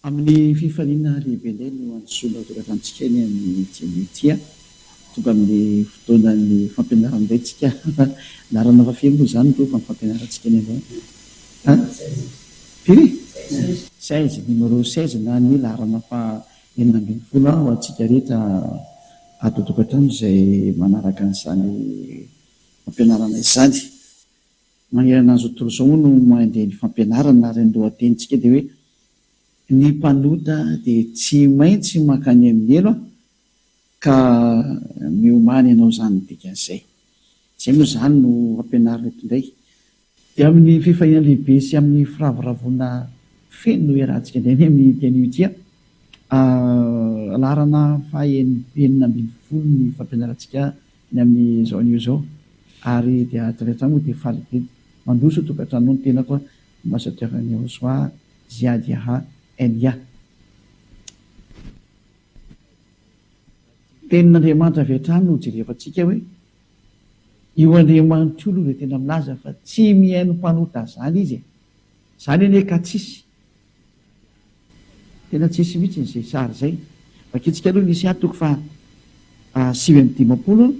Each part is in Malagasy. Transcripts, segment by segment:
Amin'ny fifaliana lehibe indray no antsoina ho tokantranontsika eny amin'ity anio ity. Tonga amin'ny fotoanan'ny fampianarana indray tsika. Laharana fahafiry moa izany no amin'ny fampianarantsika eny androany? An? Firy? 16, numéro 16 na ny laharana faha 16 ho antsika rehetra ato an-tokantrano izay manaraka an'izany fampianarana izany. Manerana an'izao tontolo izao moa no mandeha ny fampianarana ary ny lohatenintsika dia hoe ny mpanota dia tsy maintsy mankany amin'ny helo ka miomàna ianao izany ny dikan'izay. Izay moa izany no ampianarina eto indray. Dia amin'ny fifaliana lehibe sy amin'ny firavoravoana feno no iarahantsika indray ny amin'ity anio ity. Laharana faha 16 ny fampianarantsika ny amin'izao anio izao ary dia avy hatrany moa dia faly be mandroso tokantrano ny tenako Ambassadeur Nehosoa Ziad Yaha Elia. Tenin'Andriamanitra avy hatrany no jerevantsika hoe io Andriamanitra io aloha dia tena milaza fa tsy mihaino mpanota zany izy e! Zany anie ka tsisy. Tena tsisy mihitsy izay sary izay. Vakintsika aloha ny Isaia toko faha 59.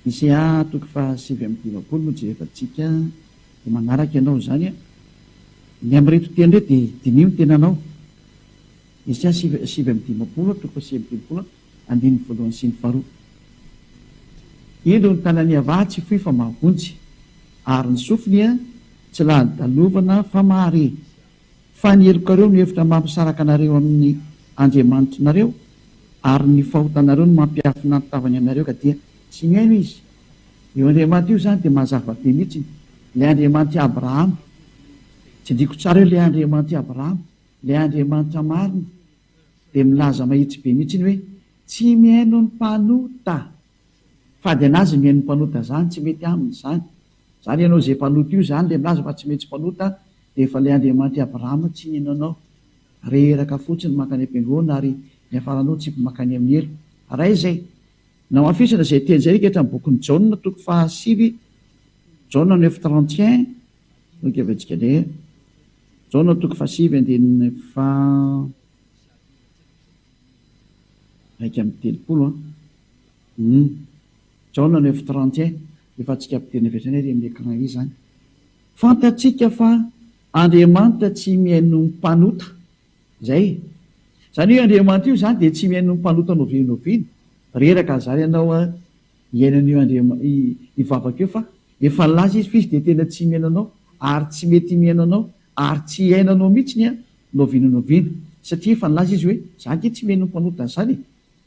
Isaia toko faha 59 no jerevantsika dia manaraka ianao izany an. Ny amin'ireto teny ireto dia diniho ny tenanao. Isaia 59 toko faha 59 andininy voalohany sy ny faharoa. Indro ny tanan'i Yavah tsy fohy fa mahavonjy, ary ny sofiny tsy lalodalovana fa mahare. Fa ny helokareo no hevitra mampisaraka anareo amin'ny Andriamanitrinareo, ary ny fahotanareo no mampiafina ny tavany aminareo ka dia tsy mihaino Izy. Io Andriamanitra io izany dia mazava be mihitsy, ilay Andriamanitr'i Abrahama. Tsindriako tsara eo ilay Andriamanitr'i Abrahama, ilay Andriamanitra marina. Dia milaza mahitsy be mihitsy ny hoe tsy mihaino ny mpanota. Fady anazy ny mihaino ny mpanota zany, tsy mety aminy zany. Zany ianao izay mpanota io zany le milaza fa tsy maintsy mpanota dia efa le Andriamanitr'i Abrahama tsy nihaino anao. Reraka fotsiny mankany am-piangonana ary niafaranao tsipy mankany amin'ny helo. Ray izay. Namafisina izay teny izay rehetra amin'ny bokin'i Jaona toko faha-9, Jaona neuf 31, Nogeventsika indray. Jaona toko fahasivy andininy faha 31 an. Hum. Jaona neuf 31, efa antsika ampidirina avy hatrany ary amin'ny écran ery izany. Fantatsika fa Andriamanitra tsy mihaino ny mpanota. Izay. Izany hoe Andriamanitra io izany dia tsy mihaino ny mpanota n'oviana n'oviana. Reraka an'izany ianao an. Hiaino an'io Andriama hivavaka io fa efa nilaza izy fa izy dia tena tsy mihaino anao ary tsy mety mihaino anao ary tsy hihaino anao mihitsiny an n'oviana n'oviana satria efa nilaza izy hoe za ange tsy mihaino ny mpanota an'izany e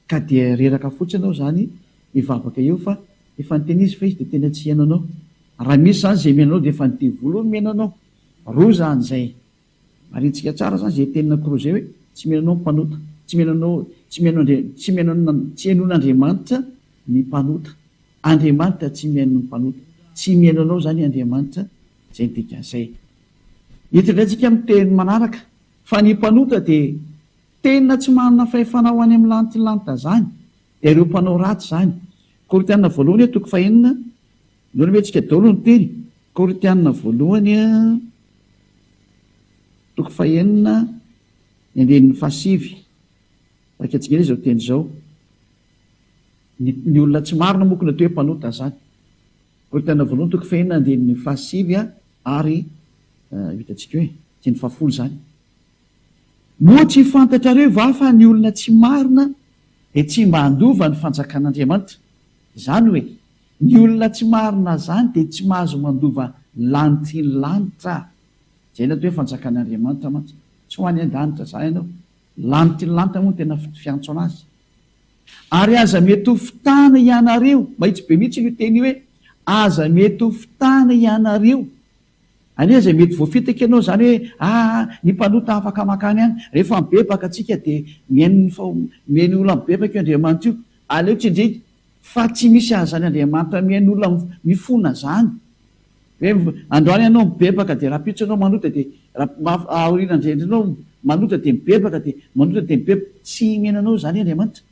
ka dia reraka fotsiny ianao izany hivavaka eo fa efa niteny izy fa izy dia tena tsy hihaino anao raha misy izany izay mihaino anao dia efa ny devoly hono mihaino anao roa izany izay Marintsika tsara zany zay tenina Crozet hoe tsy mihaino anao ny mpanota, tsy mihaino anao, tsy mihaino Andria, tsy mihaino tsy henoin'Andriamanitra ny mpanota. Andriamanitra tsy mihaino ny mpanota. Tsy mihaino anao zany Andriamanitra, zay ny dikan'izay. Eto indray tsika miteny manaraka fa ny mpanota dia tena tsy manana fahefana ho any amin'ny lanitry ny lanitra zany, dia ireo mpanao ratsy zany. Korintiana voalohany toko fahenina, Noho ny hetsika daholo ny teny. Korintiana voalohany toko fahenina ny andininy fahasivy. Vakintsika indray izao teny izao. Ny, ny olona tsy marina moa ko ny atao hoe mpanota izany. Korintiana voalohany toko fahenina andininy fahasivy ary hitantsika hoe andininy fahafolo izany. Moa tsy fantatrareo va fa ny olona tsy marina dia tsy mba handova ny fanjakan'Andriamanitra? Izany hoe, Ny olona tsy marina zany dia tsy mahazo mandova lanitry ny lanitra. Zay ny atao hoe fanjakan'Andriamanitra mantsy. Tsy ho any an-danitra zany ianao. Lanitry ny lanitra moa no tena fiantso anazy. Ary aza mety ho fitahana ianareo. Mahitsy be mihitsy io teny io hoe aza mety ho fitahana ianareo. Anie izay mety voafitaka ianao izany hoe aa ny mpanota afaka mankany any. Rehefa mibebaka tsika dia mihaino ny faho mihaino olona mibebaka io Andriamanitra io. Aleo tsindriana fa tsy misy an'izany Andriamanitra mihaino olona mifona zany. Hoe androany ianao mibebaka dia rahampitso ianao manota dia raha aoriana indray ianao manota dia mibebaka dia manota dia mibebaka. Tsy mihaino anao izany Andriamanitra.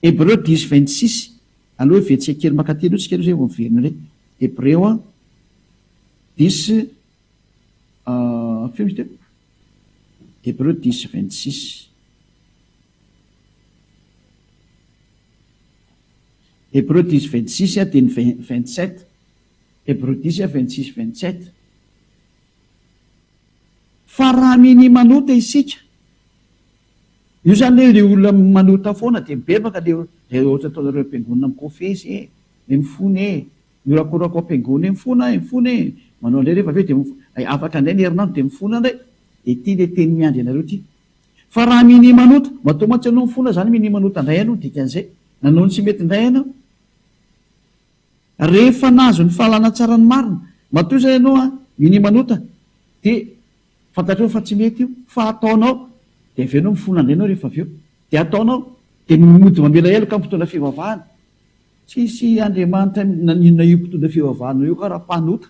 Hebreo dix 26 Aleo heverintsika kely mankaty aloha tsika aloha zay vao miverina indray. Hebreo dix firy izy teo? Hébreux dix 26. Hébreux dix 26 dia ny 27. Hébreux dix 26 27. Fa raha minia manota isika, io zany le le olona manota foana dia mibebaka le le ohatra ataonareo am-piangonana mikofesy e, le mifona e, mihorakoraka ao am-piangonana e, mifona e, mifona e, manao indray rehefa avy eo dia mif afaka indray ny herinandro dia mifona indray, dia ity le teny miandry anareo ity. Fa raha minia manota, matoa mantsy ianao mifona zany minia manota indray ianao, dikan'izay nanao ny tsy mety indray ianao. Rehefa nahazo ny fahalalana tsara ny marina, matoa izay ianao an, minia manota, dia fantatrao fa tsy mety io, fa ataonao, dia avy eo ianao mifona indray ianao rehefa avy eo, dia ataonao, dia mody mamela heloka amin'ny mpitondra fivavahana. Tsisy Andriamanitra naninona io mpitondra fivavahana io koa raha mpanota,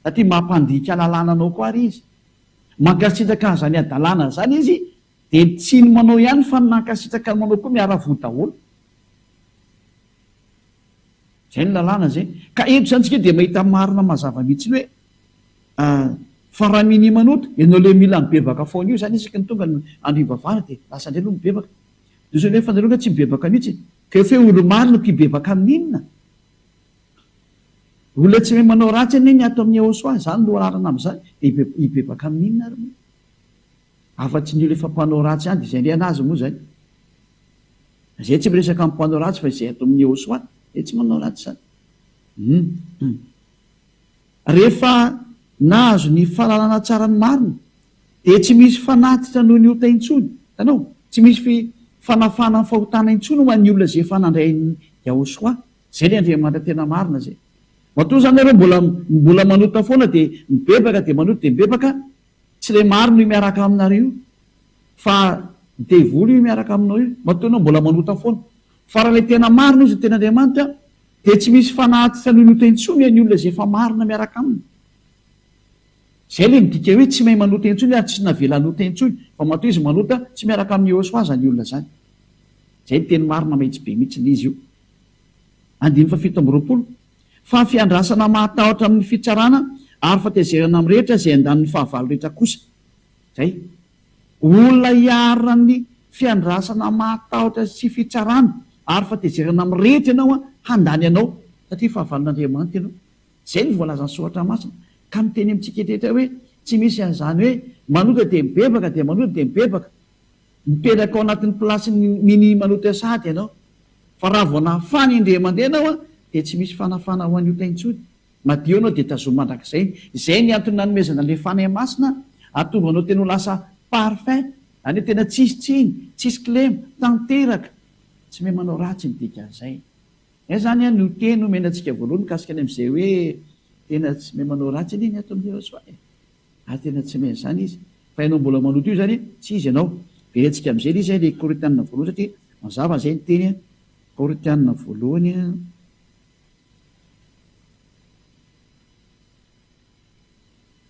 satria mampandika lalàna anao koa ary izy. Mankasitraka an'izany hadalana izany izy, dia tsy ny manao ihany fa ny nankasitraka ny manao koa miara-voa daholo. Izay ny lalàna izay. Ka eto izany tsika dia mahita marina mazava mihitsy ny hoe fa raha minia manota, ianao ilay mila mibebaka foana io izany isaky ny tonga ny andro hivavahana dia lasa indray aloha mibebaka. Dia ohatran'ny hoe fa nareo angaha tsy mibebaka mihitsy e? Ka efa hoe olo-marina ko hibebaka amin'inona? Olona tsy mahay manao ratsy anie ny ato amin'ny Eosoa, izany no anarana amin'izany, dia hibebaka amin'inona ary moa? Afa-tsy ny olona efa mpanao ratsy ihany dia izay indray an'azy moa izany. Izay tsy miresaka amin'ny mpanao ratsy fa izay ato amin'ny Eosoa dia tsy manao ratsy izany. Hum. Rehefa nahazo ny fahalalana tsara ny marina dia tsy misy fanatitra noho ny ota intsony. Hitanao? Tsy misy fi fanafahana ny fahotana intsony ho an'ny olona izay efa nandray an'i Yahoshua. Izay ilay Andriamanitra tena marina izay. Matoa izany nareo mbola mbola manota foana dia mibebaka dia manota dia mibebaka, tsy ilay marina io miaraka aminareo io fa devoly io miaraka aminao io. Matoa ianao mbola manota foana. Fa raha ilay tena marina izy, ny tena Andriamanitra, dia tsy misy fanatitra noho ny ota intsony an'ny olona izay efa marina miaraka aminy. Izay ilay midika hoe tsy mahay manota intsony ary tsy navela hanota intsony, fa matoa izy manota, tsy miaraka amin'i Yehosua izany olona izany. Izay ny teny marina mahitsy be mihitsy ilay izy io. Andininy fahafito amby 20, Fa fiandrasana mahatahotra amin'ny fitsarana ary fatezerana amin'ny rehetra izay andanin'ny fahavalo rehetra kosa. Izay. Olona iharan'ny fiandrasana mahatahotra sy fitsarana ary fatezerana mirehitra ianao handany anao satria fahavalon'Andriamanitra ianao. Izay no voalazan'ny Soratra Masina. Ka miteny amintsika rehetra hoe tsy misy an'izany hoe manota dia mibebaka dia manota dia mibebaka. Mipetraka ao anatin'ny place-n'ny minia manota sahady ianao. Fa raha vao nafana indray mandeha ianao dia tsy misy fanafana ho an'ny ota intsony. Madio ianao dia tazomy mandrakizay. Izay ny antony nanomezana an'ilay Fanahy Masina hahatonga anao tena ho lasa parfait, izany hoe tena tsisy tsiny, tsisy kilema, tanteraka, tsy mahay manao ratsy ny dikan'izay. Izay izany no teny nomena antsika voalohany mikasika ny amin'izay hoe tena tsy mahay manao ratsy anie ny ato amin'ny Yehosua e. Ary tena tsy mahay an'izany izy. Fa ianao mbola maloto io izany, tsy izy ianao. Verentsika amin'izay ilay izy, ilay Korintianina voalohany satria mazava izay ny teny Korintianina voalohany.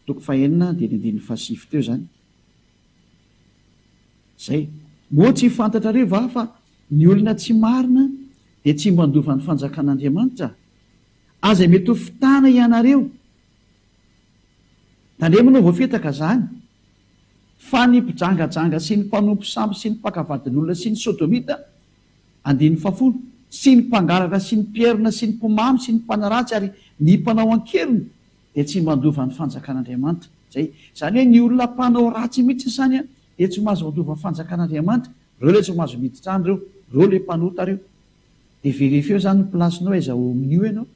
Toko fahenina dia ny andininy fahasivy teo izany. Izay. Moa tsy fantatrareo va fa ny olona tsy marina dia tsy mba handova ny fanjakan'Andriamanitra? Aza mety ho fitana ianareo. Tandremo anao voafitaka izany. Fa ny mpijangajanga sy ny mpanompo sampy sy ny mpaka vadin'olona sy ny sodomita Andininy fahafolo, Sy ny mpangalatra sy ny mpierona sy ny mpimamo sy ny mpanaratsy ary ny mpanao an-keriny dia tsy mandova ny fanjakan'Andriamanitra. Izay. Izany hoe ny olona mpanao ratsy mihitsy izany dia tsy mahazo mandova ny fanjakan'Andriamanitra. Ireo ilay tsy mahazo miditra any ireo. Ireo ilay mpanota ireo. Dia verifieo izany ny place-nao aiza ao amin'io ianao.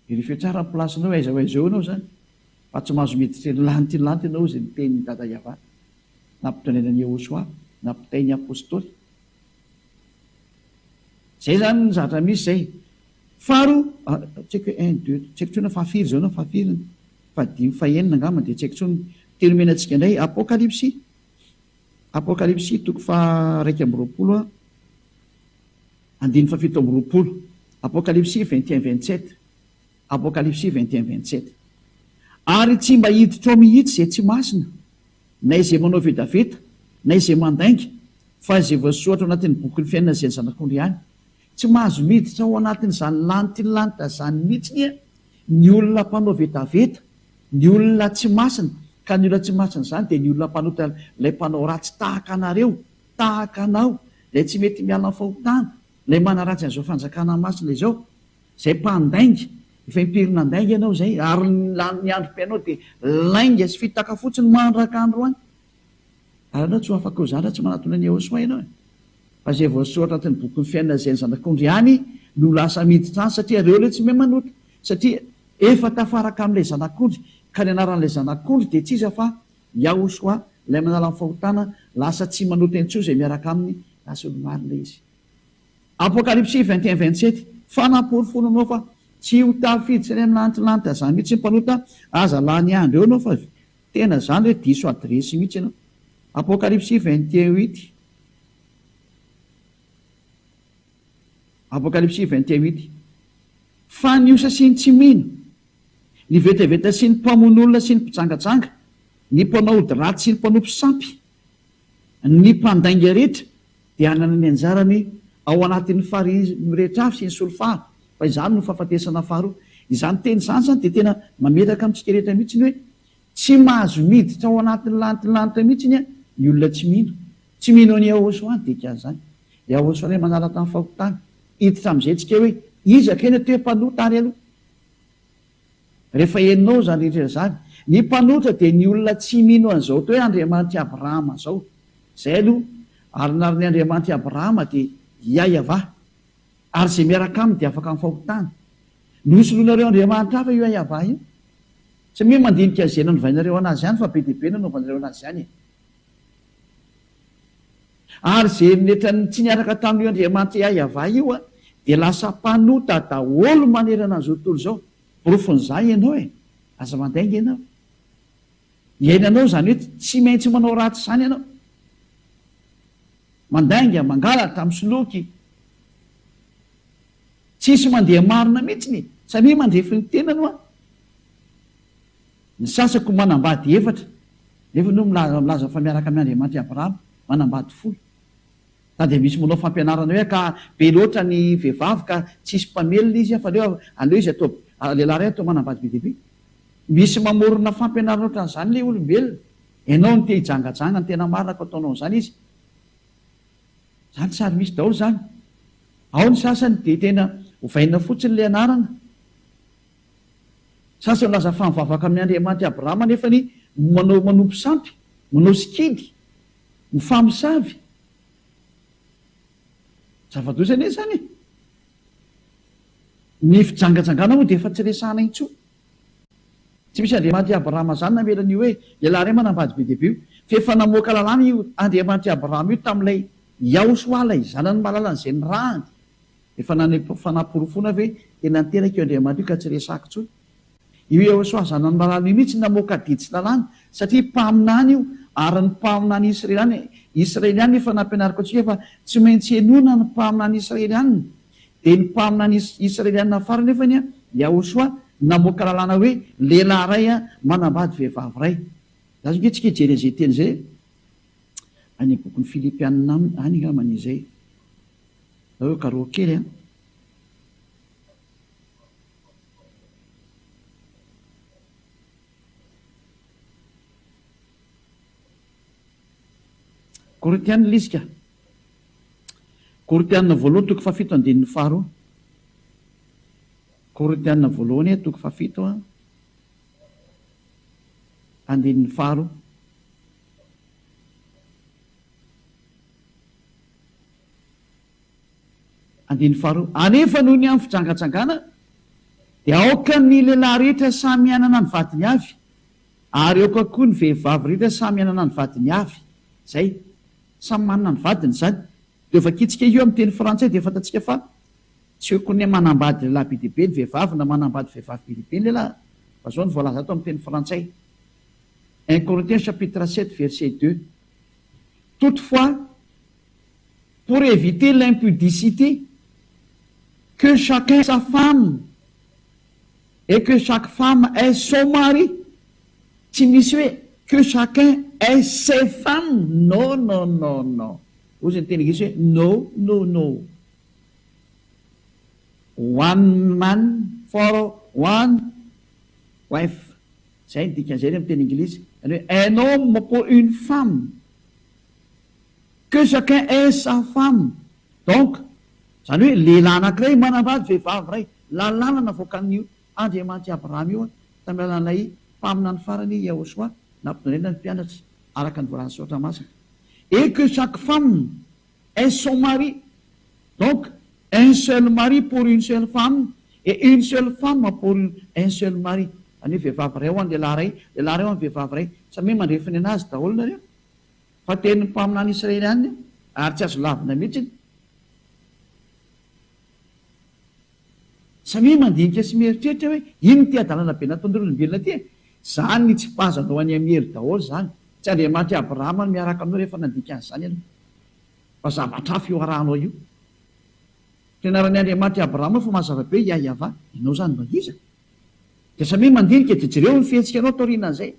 Verifieo tsara ny place-nao aiza ho aiza eo ianao izany. Fa tsy mahazo miditra eny lanitra eny lanitra ianao hozy ny tenin'i Dada Yavah. Nampitondrena an'i Yehosua, nampitain'ny Apostoly. Zay zany ny zavatra misy zay. Faharoa, tsy haiko hoe un, deux, tsy haiko intsony hoe fahafiry izao na fahafiriny, fahadimy, fahenina angamba dia tsy haiko intsony. Teny omena antsika indray, Apokalypsy, Apokalypsy toko faha-21, andininy fahafito amby 20. Apokalypsy 21, 27. Apokalypsy 21, 27. Ary tsy mba hiditra ao mihitsy izay tsy masina, na izay manao vetaveta, na izay mandainga, fa izay voasoratra ao anatin'ny bokin'ny fiainana izay ny Zanak'ondry ihany. Tsy mahazo miditra ao anatin'izany lanitry ny lanitra izany mihitsy anie ny olona mpanao vetaveta, ny olona tsy masina. Ka ny olona tsy masina izany dia ny olona mpanota ilay mpanao ratsy tahaka anareo, tahaka anao, ilay tsy mety miala amin'ny fahotana, ilay manaratsy an'izao fanjakana masina izao, izay mpandainga, efa impiry nandainga ianao izay, ary ny ny androm-piainao dia lainga sy fitaka fotsiny mandraka androany. Ary ianao tsy ho afaka ho izany raha tsy manatona an'i Yehosua ianao e. Fa izay voasoratra anatin'ny bokin'ny fiainana izay ny zanak'ondry ihany no lasa miditra any satria ireo ilay tsy mahay manota, satria efa tafaraka amin'ilay zanak'ondry, ka ny anaran'ilay zanak'ondry dia tsy iza fa Yahoshuah, ilay manala ny fahotana, lasa tsy manota intsony izay miaraka aminy, lasa olo-marina izy. Apokalypsy 21 27, Fanaporofoana anao fa tsy ho tafiditra any amin'ny lantilanty azany mihitsy ny mpanota, aza lany andro eo ianao fa tena zany hoe diso adiresy mihitsy ianao. Apokalypsy 21 huit. Apokalypsy 21 huit. Fa ny osa sy ny tsy mino, ny vetaveta sy ny mpamono olona sy ny mpijangajanga, ny mpanao ody ratsy sy ny mpanompo sampy, ny mpandainga rehetra dia hanana ny anjarany ao anatin'ny farihy mirehitra afo sy ny solifara, fa izany no fahafatesana faharoa. Izany teny izany izany dia tena mametraka amintsika rehetra mihitsy ny hoe tsy mahazo miditra ao anatin'ny lantilanitra mihitsy ny olona tsy mino. Tsy mino an'i Yahoshuah ny dikan'izany. Yahoshuah ilay manala tamin'ny fahotana. Hiditra amin'izay tsika hoe iza kay no atao hoe mpanota ary aloha? Rehefa henonao izany rehetra izany, ny mpanota dia ny olona tsy mino an'izao atao hoe Andriamanitr'i Abrahama izao. Izay aloha. Ary ny anaran'ny Andriamanitr'i Abrahama dia Yaiavah. Ary izay miaraka aminy dia afaka amin'ny fahotana. Nosoloinareo andriamanitra hafa io Yaiavah io. Samia mandinika izay nanovainareo anazy ihany fa be dia be nanaovanareo anazy ihany e. Ary izay netran'ny tsy niaraka tamin'io Andriamanitra Yaiavah io dia lasa mpanota daholo manerana an'izao tontolo izao. Porofon'izany ianao e! Aza mandainga ianao. Iainanao izany hoe tsy maintsy manao ratsy izany ianao. Mandainga, mangalatra, misoloky. Tsisy mandeha marina mihitsy e! Samia mandrefy ny tenany hoa. Ny sasako manambady efatra, nefa no milaza milaza fa miaraka amin' Andriamanitr' i Abrahama, manambady folo. Na dia misy manao fampianarana hoe ka be loatra ny vehivavy ka tsisy mpamelona izy fa aleo aleo izy atao lehilahy iray atao manambady be dia be. Misy mamorona fampianarana ohatran'izany ilay olombelona. Ianao no te hijangajanga, ny tena marina ko ataonao an'izany izy. Izany sary misy daholo izany. Ao ny sasany dia tena ovaina fotsiny ilay anarana. Sasany milaza fa mivavaka amin' Andriamanitr' i Abrahama nefa ny manao manompo sampy, manao sikidy, mifamosavy. Zava-doza anie izany e! Ny fijangajangana moa dia efa tsy resahana intsony. Tsy misy Andriamanitr' i Abrahama izany namela an'io hoe lehilahy iray manambady be dia be io. Fa efa namoaka lalàna io Andriamanitr' i Abrahama io tamin'ilay Yahoshua ilay zanany malalany izay nirahany. Efa naneho fanaporofoana ve tena niteraka io Andriamanitra io ka tsy resahako intsony? Io Yehosua zanany malala io mihitsy namoaka didy sy lalàna satria mpaminany io ary ny mpaminany israeliana israeliana efa nampianariko antsika fa tsy maintsy henoina ny mpaminany israeliana dia ny mpaminany israeliana farany nefany an Yahosua namoaka lalàna hoe lehilahy iray an manambady vehivavy iray. Za zao nge tsika hijery an'izay teny izay any bokin'ny Filipianina any angambany izay. Aleo karoho kely an. Korintiana ilay izy ka. Korintiana voalohany toko fahafito andininy faharoa. Korintiana voalohany toko fahafito andininy faharoa. Andininy faharoa, Anefa noho ny amin'ny fijangajangana, dia aoka ny lehilahy rehetra samy hanana ny vadiny avy, ary aoka koa ny vehivavy rehetra samy hanana ny vadiny avy. Izay. Samy manana ny vadiny izany. Dia vakintsika io amin'ny teny frantsay dia fantatsika fa tsy hoe koa manambady lehilahy be dia be ny vehivavy na manambady vehivavy be dia be ny lehilahy, fa izao no voalaza ato amin'ny teny frantsay. Un Corinthiens chapitre 7 verset 2. Toutefois, pour éviter l'impudicité, que chacun ait sa femme et que chaque femme ait son mari. Tsy misy hoe que chacun ait ses femmes, non, non, non, non. Hozy ny teny anglisy hoe no, no, no. One man for one wife. Izay ny dikan'izay ny amin'ny teny anglisy. Zany hoe un homme pour une femme. Que chacun ait sa femme. Donc, zany hoe lehilahy anankiray manambady vehivavy iray. Lalàna navoakan'io Andriamanitr'i Abrahama io tamin'ny alalan'ilay mpaminany farany Yahoshuah nampidonena ny mpianatra araka ny voalazan'ny Soratra Masina. Et que chaque femme ait son mari. Donc, un seul mari pour une seule femme et une seule femme pour un seul mari. Zany hoe vehivavy iray ho an'ny lehilahy iray, lehilahy iray ho an'ny vehivavy iray. Samia mandrefy ny anazy daholo nareo. Fa tenin'ny mpaminany Israeliana io ary tsy azo lavina mihitsy. Samia mandinika sy mieritreritra hoe inona ity hadalana be nataon'ireo olombelona ity e? Izany nitsipazanao any amin'ny helo daholo izany. Tsy Andriamanitr'i Abrahama no miaraka aminao rehefa nandika an'izany ianao. Fa zavatra hafa io arahanao io. Fianaran'i Andriamanitr'i Abrahama fa mazava be Yahyaavah. Ianao izany mba iza? Dia samia mandinika dia jereo ny fihetsikanao taorianan'izay.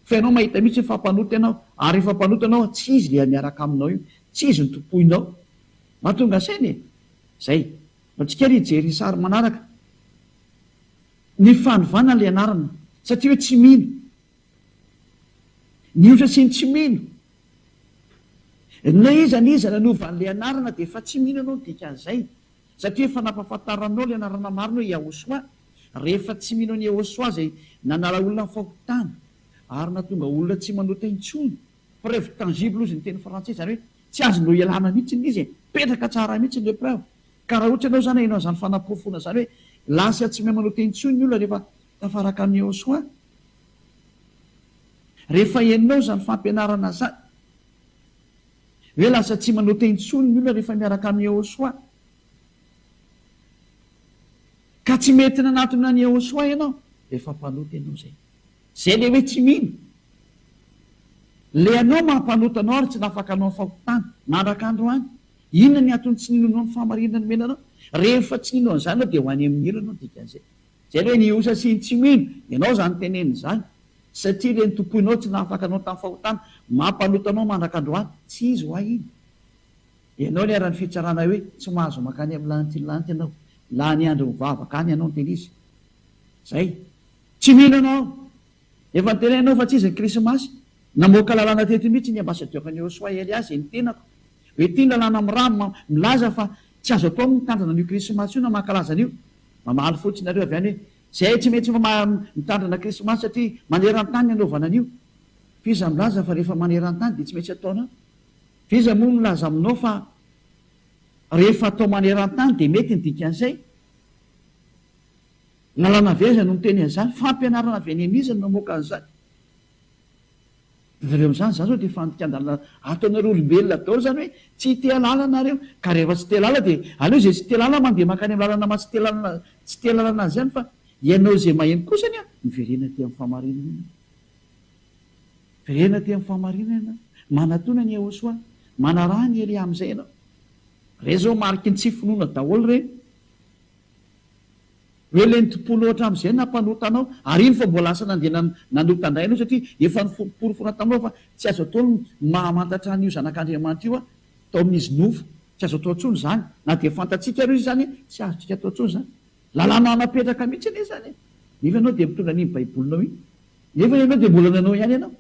Fa ianao mahita mihitsy fa mpanota ianao. Ary rehefa mpanota ianao, tsy izy ilay miaraka aminao io. Tsy izy no tompoinao. Mahatonga saina e! Izay. Antsika ary hijery ny sary manaraka. Ny fanovana ilay anarana. Satria hoe tsy mino. Ny otra sy ny tsy mino. Na iza na iza nanova an'ilay anarana dia efa tsy mino ianao ny dikan'izay. Satria efa nampahafantaranao ilay anarana marina hoe Yahoshuah. Rehefa tsy mino an'i Yahoshuah izay nanala olona amin'ny fahotana ary nahatonga olona tsy manota intsony. Preuve tangible hozy ny teny frantsay, izany hoe tsy azonao ialana mihitsy ilay izy e! Mipetraka tsara mihitsy ilay preuve. Ka raha ohatra ianao izany aheno an'izany fanaporofoana izany hoe lasa tsy mahay manota intsony ny olona rehefa tafaraka amin'i Yahoshuah. Rehefa henonao izany fampianarana izany hoe lasa tsy manota intsony ny olona rehefa miaraka amin'i Yahoshuah. Ka tsy mety nanatona an'i Yahoshuah ianao, dia efa mpanota ianao izay. Izay ilay hoe tsy mino. Ilay anao maha mpanota anao ary tsy nafaka anao amin'ny fahotana, mandraka androany. Inona ny antony tsy ninoanao ny fahamarinana nomena anao? Rehefa tsy nino an'izany ianao dia ho any amin'ny helo ianao dikan'izay. Izay ilay hoe ny osa sy ny tsy mino. Ianao izany tenenina izany. Satria ireny tompoinao tsy nahafaka anao tamin'ny fahotana, maha mpanota anao mandraka androany. Tsy izy hoa iny. Ianao niharan'ny fitsarana hoe tsy mahazo mankany amin'ny lanitry ny lanitra ianao. Lany andro mivavaka any ianao niteny izy. Zay. Tsy mino anao. Efa nitenenina ianao fa tsy izy ny krismasy. Namoaka lalàna teto mihitsy ny ambassadeur ny Yosua Elias izay ny tenako. Hoe ity ny lalàna miraha milaza fa tsy azo atao ny mitandrina an'io krismasy io na mankalaza an'io. Mamaly fotsiny nareo avy any hoe zay tsy maintsy mitandrina krismasy satria maneran-tany ny anaovana an'io. F'iza milaza fa rehefa maneran-tany dia tsy maintsy ataonao? F'iza moa milaza aminao fa rehefa atao maneran-tany dia mety ny dikan'izay? Lalàna avy aiza no miteny an'izany? Fampianarana avy any amin'iza no namoaka an'izany? Jereo amin'izany, izany izao dia fandikan-dalàna ataonareo olombelona daholo izany hoe tsy te hahalala nareo. Ka rehefa tsy te hahalala dia aleo izay tsy te hahalala mandeha mankany amin'ny lalana maha tsy te hahalala tsy te hahalala azy ihany fa ianao izay maheno kosa anie miverena aty amin'ny fahamarinana ianao. Miverena aty amin'ny fahamarinana ianao. Manatona an'i Yehosua. Manaraha an'i Elia amin'izay ianao. Ireny izao mariky ny tsy finoana daholo ireny. Hoe ilay nitompoanao hatramin'izay nampanota anao, ary iny fa mbola lasa nandeha nanota indray ianao satria efa niforoporofona taminao fa tsy azo atao ny mahamantatra an'io Zanak'Andriamanitra io tao amin'izy nofo. Tsy azo atao intsony izany. Na dia fantatsika ary izany, tsy azontsika atao intsony izany. Lalàna napetraka mihitsy anie izany e! Nefa ianao dia mitondra an'iny Baibolinao iny. Nefa ianao dia mbola nanao ihany ianao.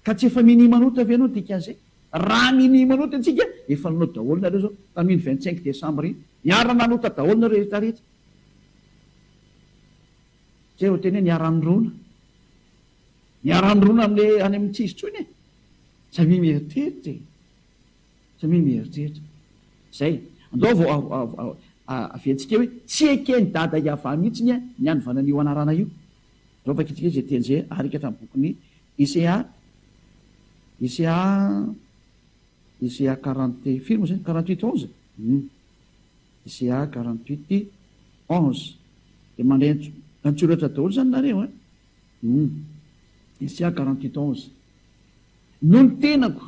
Ka tsy efa minia manota ve ianao dikan'izay? Raha minia manota antsika, efa nanao daholo nareo zao tamin'iny 25 décembre iny. Niara nanota daholo nareo rehetra rehetra. Zay vao teny hoe niara nirona. Niara nirona amle any amin'ny tsy izy tsony e. Samia mieritreritra e. Samia mieritreritra. Zay. Andao vao aviantsika hoe tsy eken'i Dada Yavah mihitsy ny ny hanovana an'io anarana io. Andao vakintsika izay teny izay arikatra amin'ny bokin'ny Isaiah Isaiah Isaiah quarante firy moa izay? 48 11? Hum. Isaiah 48 11. Dia mandray an-tsoratra daholo izany nareo an? Hum. Isaiah 48 11. Noho ny tenako,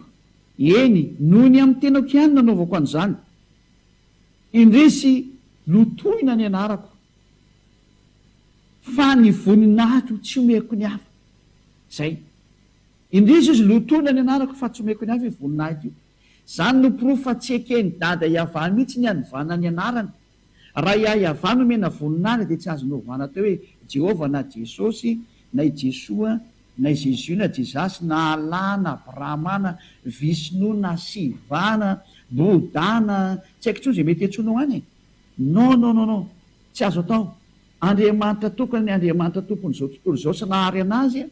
eny, noho ny amin'ny tenako ihany nanaovako an'izany. Indrisy lotoina ny anarako, fa ny voninahitro tsy omeko ny hafa. Izay. Indrisy izy lotoina ny anarako fa tsy omeko ny hafa io voninahitra io. Izany no porofo fa tsy eken'i Dada Yavah mihitsy ny hanovana ny anarany. Raha i Yavah no omena voninahitra dia tsy azo novana atao hoe Jehovah na Jesosy na i Jesoa. Na i Jésus na Jesus na Allah na Brahma na Vishnu na Shiva na Bouddha na tsy haiko intsony izay mety hiantsoanao any e! Non non non non! Tsy azo atao! Andriamanitra tokana ny Andriamanitra tompon'izao tontolo izao sy nahary anazy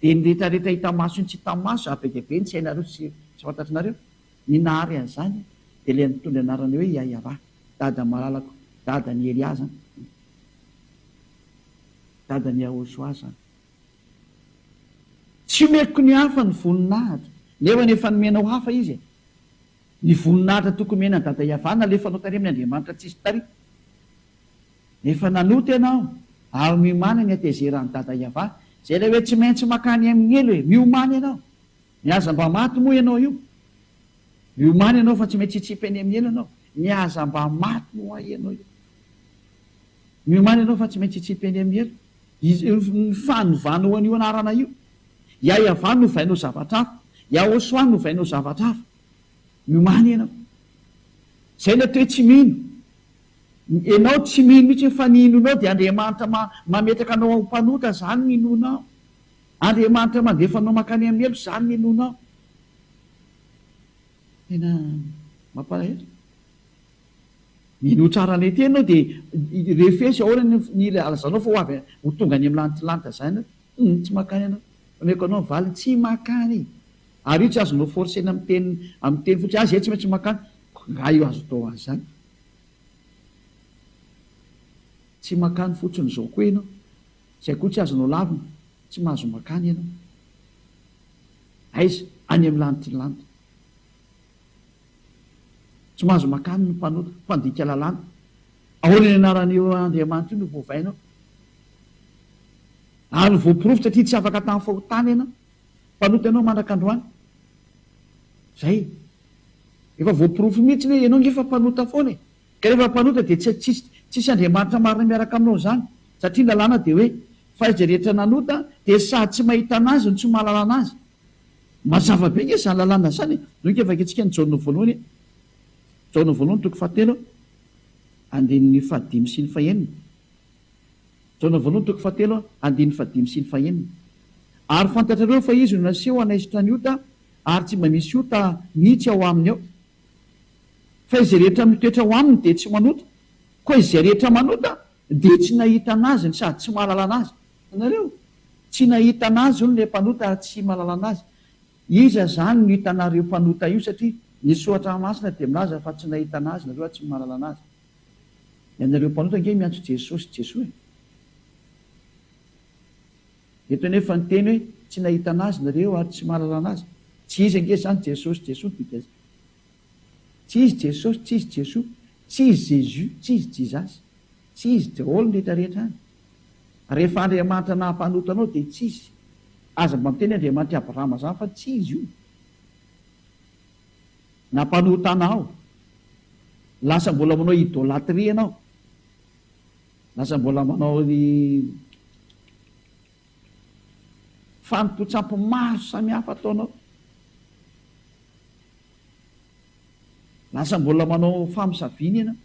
dia ny retraretra hita maso sy ny tsy hita maso zava be dia be ny tsy hainareo sy tsy fantatrinareo ny nahary an'izany dia ilay nitondra anarana hoe Yahyalah dada malalako dadan'i Elia zany dadan'i Yahoshua zany. Tsy omeko ny hafa ny voninahitra, nefa efa nomenao hafa izy e. Ny voninahitra tokony omena an'i Dada Yavah nalefanao tary amin'ny Andriamanitra tsisy tary. Efa nanota ianao ary miomàna ny hatezeran'i Dada Yavah. Izay ilay hoe tsy maintsy makany amin'ny helo e. Miomàna ianao. Ny aza mba maty moa ianao io. Miomàna ianao fa tsy maintsy hitsipy any amin'ny helo ianao. Ny aza mba maty moa ianao io. Miomàna ianao fa tsy maintsy hitsipy any amin'ny helo. Ny fanovanao an'io anarana io. Yahyavan novainao zavatra hafa. Yahoshuah novainao zavatra hafa. Miomàna ianao. Izay ilay atao hoe tsy mino. Ianao tsy mino mihitsy fa ny inoanao dia Andriamanitra mametraka anao ho mpanota izany ny inoanao. Andriamanitra mandefa anao mankany amin'ny helo izany ny inoanao. Tena mampalahelo. Minoa tsara an'ilay teny ianao dia refesy ahoana ny ny ilazanao fa ho avy ho tonga any amin'ny lanitra lanitra izany ianao. Hum, tsy mankany ianao. Omeko anao ny valiny, tsy mankany. Ary io tsy azonao forcer-na amin'ny teny amin'ny teny fotsiny, ah izay tsy maintsy mankany. Nga io azo atao an'izany. Tsy mankany fotsiny izao koa ianao. Izay koa tsy azonao lavina, tsy mahazo mankany ianao. Aiza? Any amin'ny lanitry ny lanitra. Tsy mahazo makany ny mpanota, mpandika lalàna. Ahoana ny anaran'io Andriamanitra io no voavainao? Ary voaporofo satria tsy afaka tamin'ny fahotana ianao. Mpanota ianao mandraka androany. Zay. Efa voaporofo mihitsy hoe ianao nge efa mpanota foana e. Ka rehefa mpanota dia tsy tsisy tsisy Andriamanitra marina miaraka aminao izany. Satria ny lalàna dia hoe fa izay rehetra nanota dia sady tsy mahita an'azy no tsy mahalala an'azy. Mazava be nge izany lalàna izany e! Donky vakintsika ny Jaona voalohany e! Jaona voalohany toko fahatelo andininy fahadimy sy ny fahenina. Jaona voalohany toko fahatelo andininy fahadimy sy ny fahenina. Ary fantatrareo fa izy no naseho hanaisotra ny ota ary tsy mba misy ota mihitsy ao aminy ao. Fa izay rehetra mitoetra ao aminy dia tsy manota, koa izay rehetra manota dia tsy nahita an'azy no sady tsy mahalala an'azy. Hitanareo? Tsy nahita an'azy hono ilay mpanota ary tsy mahalala an'azy. Iza izany no hitanareo mpanota io satria ny soratra masina dia milaza fa tsy nahita an'azy nareo ary tsy mahalala an'azy. Ianareo mpanota ange miantso Jesosy Jesoa e. Eto anefa ny teny hoe tsy nahita an'azy nareo ary tsy mahalala an'azy. Tsy izy ange izany Jesosy Jesoa no dikany. Tsy izy Jesosy, tsy izy Jesoa, tsy izy Jesus, tsy izy Jesus. Tsy izy daholo ny rehetra rehetra any. Rehefa Andriamanitra naha-mpanota anao dia tsy izy. Aza mba miteny Andriamanitr'i Abrahama zany fa tsy izy io. Nampanota anao. Lasa mbola manao idolatrie ianao. Lasa mbola manao ny fanompoan-tsampy maro samihafa ataonao. Lasa mbola manao famosaviana ianao.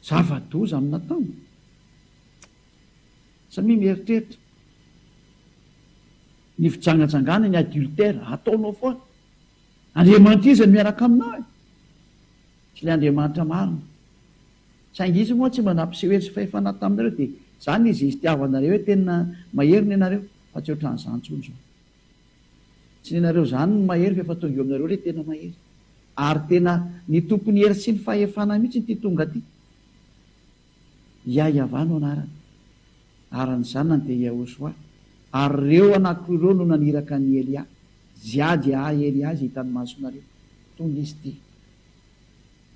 Zava-doza amin'ny natao. Samia mieritreritra. Ny fijangajangana, ny adultère, ataonao foana. Andriamanitra iza no miaraka aminao e? Tsy ilay Andriamanitra marina. Saingy izy moa tsy mba nampiseho hery sy fahefana taminareo dia izany izy itiavanareo hoe tena mahery ny anareo fa tsy ohatran'izany intsony izao. Tsy ny anareo izany no mahery fa efa tonga eo aminareo ilay tena mahery. Ary tena ny tompon'ny hery sy ny fahefana mihitsy ity tonga ity. Yah-Yavah no anarany. Ary ny zanany dia Yahoshuah. Ary ireo anankiroa ireo no naniraka an'i Elia. Zia dia ahy Elia izay hitan'ny masonareo. Tonga izy ity.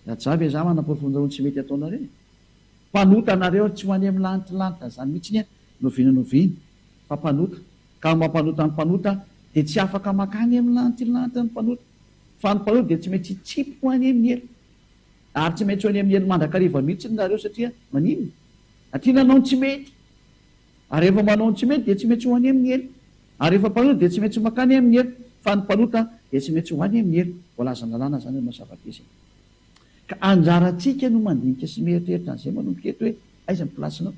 Rajah ve za manaporofo ny tsy mety ataonareo e? Mpanota nareo ary tsy ho any amin'ny lanitra lanitra izany mihitsy ny noviana noviana fa mpanota. Ka ny mampanota ny mpanota dia tsy afaka makany amin'ny lanitra lanitra ny mpanota. Fa ny mpanota dia tsy maintsy hitsipy ho any amin'ny helo. Ary tsy maintsy ho any amin'ny helo mandrakariva mihitsy nareo satria maninona? Satria nanao ny tsy mety. Ary rehefa manao ny tsy mety dia tsy maintsy ho any amin'ny helo. Ary rehefa mpanota dia tsy maintsy makany amin'ny helo. Fa ny mpanota dia tsy maintsy ho any amin'ny helo. Voalazan'ny lalàna izany hanao zava-dehibe. Ka anjarantsika no mandinika sy mieritreritra an'izay manomboka eto hoe aiza ny place-nao.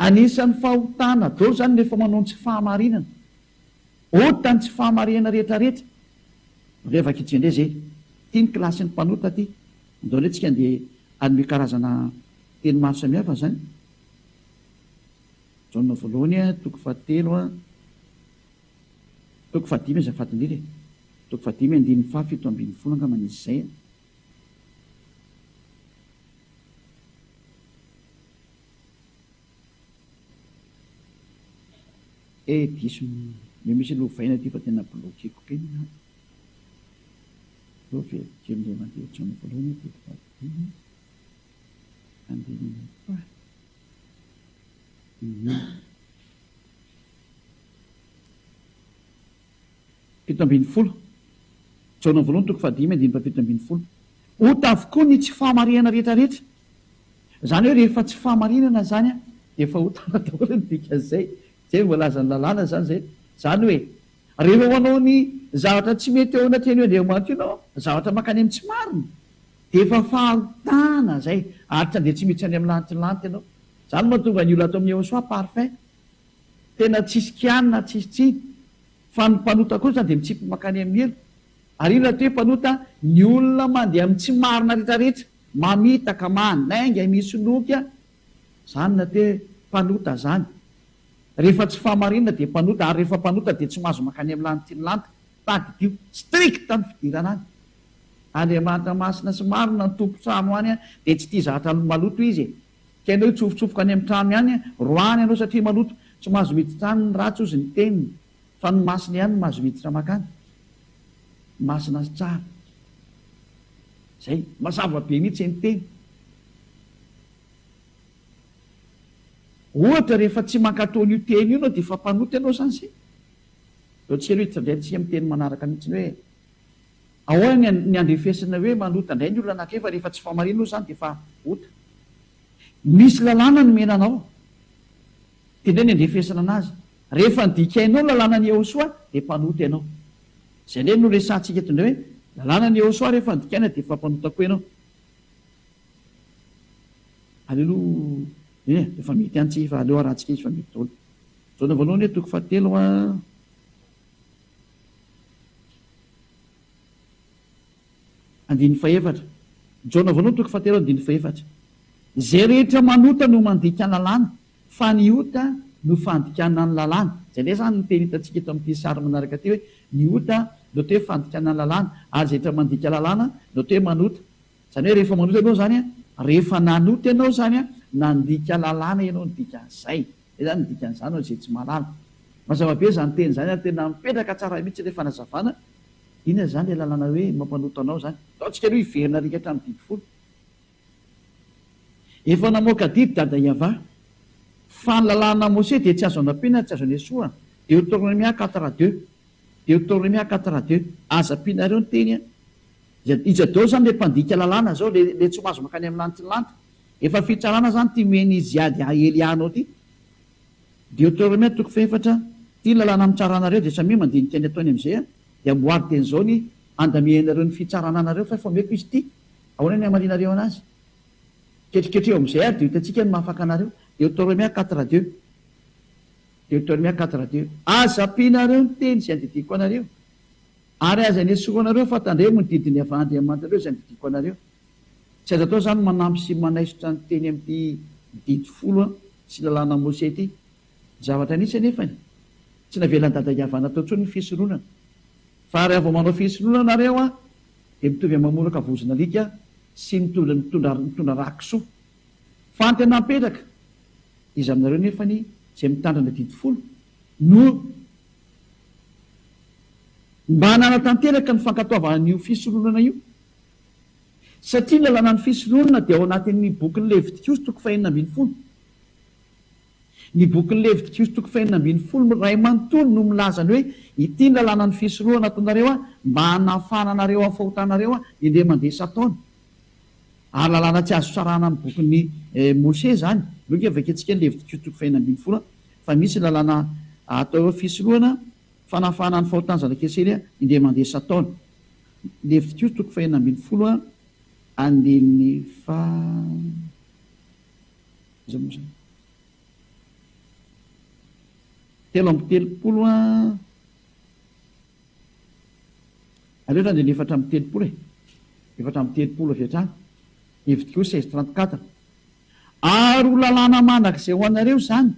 Anisan'ny fahotana daholo izany rehefa manao ny tsy fahamarinana. Ota ny tsy fahamarinana rehetra rehetra. Revaka itsy indray zay. Ty ny kilasin'ny mpanota ty. Andao indray tsika andeha hanome karazana teny maro samihafa zany. Jaona voalohany toko fahatelo a, toko fahadimy azafady indrindra e. Toko fahadimy andininy faha 17 angambany izy izay a. Eh diso ny misy lovaina aty fa tena bloquer-ko be ny ahy. Aleo averiko kely indray mandeha Jaona voalohany toko fahadimy andininy faha 17. Jaona voalohany toko fahadimy andininy faha 17. Ota avokoa ny tsy fahamarihana rehetra rehetra. Izany hoe rehefa tsy fahamarinana izany dia efa otana daholo ny dikan'izay. Izay no voalazan'ny lalàna izany izay. Izany hoe rehefa manao ny zavatra tsy mety eo anatrehan'io Andriamanitra io ianao, zavatra mankany amin'ny tsy marina, dia efa fahotana izay ary tsy handeha tsy mihitsy any amin'ny lantilanty ianao. Izany no mahatonga ny olona ato amin'ny Ehosoa parfait. Tena tsisy kianina, tsisy tsiny. Fa ny mpanota kosa dia mitsipy mankany amin'ny helo. Ary inona atao hoe mpanota? Ny olona mandeha amin'ny tsy marina rehetrarehetra, mamitaka, manainga, misoloky, izany no atao hoe mpanota izany. Rehefa tsy fahamarinana dia mpanota, ary rehefa mpanota dia tsy mahazo mankany amin'ny lanitry ny lanitra. Tadidio, strict ny fidirana any. Andriamanitra masina sy marina ny tompon-trano any dia tsy tia zavatra maloto Izy e. Ka ianao hitsofotsofoka any amin'ny trano ihany, roahiny ianao satria maloto. Tsy mahazo miditra any ny ratsy hozy ny teniny, fa ny masina ihany no mahazo miditra mankany. Masina sy tsara. Zay. Mazava be mihitsy ny teny. Ohatra rehefa tsy mankatò an'io teny io ianao dia efa mpanota ianao izany izay. Eo tsy aloha indray tsy amin'ny teny manaraka mihitsy ny hoe ahoana ny ny andrefesana hoe manota indray ny olona anankiray fa rehefa tsy fahamarinana io izany dia efa ota. Misy lalàna nomena anao. Dia indray ny andrefesana anazy. Rehefa nodikainao ny lalànan'i Yehosua dia mpanota ianao. Izay indray no resahantsika eto indray hoe lalànan'i Yehosua rehefa nodikaina dia efa mpanota koa ianao. Aleo aloha e, efa mety ihany tsika fa aleo arahantsika izy fa mety daholo. Jaona voalohany toko fahatelo a. Andininy fahefatra. Jaona voalohany toko fahatelo andininy fahefatra. Izay rehetra manota no mandika lalàna, fa ny ota no fandikana ny lalàna. Izay indray izany ny teny hitantsika eto amin'ity sary manaraka ity hoe ny ota no atao hoe fandikana ny lalàna, ary izay rehetra mandika lalàna no atao hoe manota. Izany hoe rehefa manota ianao izany, rehefa nanota ianao izany, nandika lalàna ianao ny dikan'izay. Izay izany ny dikan'izany ho an'izay tsy mahalala. Mazava be izany teny izany ary tena mipetraka tsara mihitsy ilay fanazavana. Inona izany ilay lalàna hoe mampanota anao izany? Ataontsika aloha hiverina arika hatramin'ny didy folo. Efa namoaka didy Dada Yavah fa ny lalàna Mose dia tsy azo anampiana tsy azo anesohana. Deoteronomia quatre deux. Deoteronomia quatre deux. Aza ampianareo ny teny an. Iza daholo zany le mpandika lalàna zao le le tsy mahazo mankany amin'ny lanitry ny lanitra? Efa fitsarana zany ty omen'i Ziad Elia anao ty. Deoteronomia toko fahefatra, Ty lalàna mitsara anareo dia samia mandinika ny ataony amizay a, dia amboary dieny zao ny andamianareo ny fitsarana anareo fa efa omeko izy ty, ahoana ny hamalianareo anazy? Ketriketreho amizay ary dia ho hitantsika ny mahafaka anareo. Deoteronomia quatre deux. Deoteronomia quatre deux. Aza ampianareo ny teny izay andidiako anareo. Ary aza nesorinareo fa tandremo ny didin'ny avy Andriamanitrareo izay andidiako anareo. Tsy azo atao izany ny manampy sy manaisotra ny teny amin'ity didy folo sy lalàna Mose ity. Ny zavatra nisy anefany, tsy navelan'i Dada Yavana atao intsony ny fisoronana. Fa raha vao manao fisoronana nareo an, dia mitovy amin'ny mamoraka vozon'alika sy mitondra mitondra mitondra rà kisoa. Fa ny tena mipetraka, iza aminareo nefany izay mitandrina didy folo no. Mba nanatanteraka ny fankatoavana an'io fisoronana io. Satria ny lalànan'ny fisoronana dia ao anatin'ny bokin'ny Levitikosy toko fahenina ambin'ny folo. Ny bokin'ny Levitikosy toko fahenina ambin'ny folo iray manontolo no milaza ny hoe ity ny lalànan'ny fisoronana ataonareo mba hanafahana anareo amin'ny fahotanareo indray mandeha isan-taona. Ary lalàna tsy azo sarahana amin'ny bokin'i Mose izany. Aleo ange vakintsika ny Levitikosy toko fahenina ambin'ny folo fa misy lalàna atao hoe fisorohana fanafahana ny fahotan'ny zanak'Israely indray mandeha isan-taona. Levitikosy toko fahenina ambin'ny folo andininy faha iza moa izany? 33 an, aleo hatrany andininy 34 e, 34 avy hatrany, Levitikosy 16 34. Ary ho lalàna mandrakizay ho anareo izany,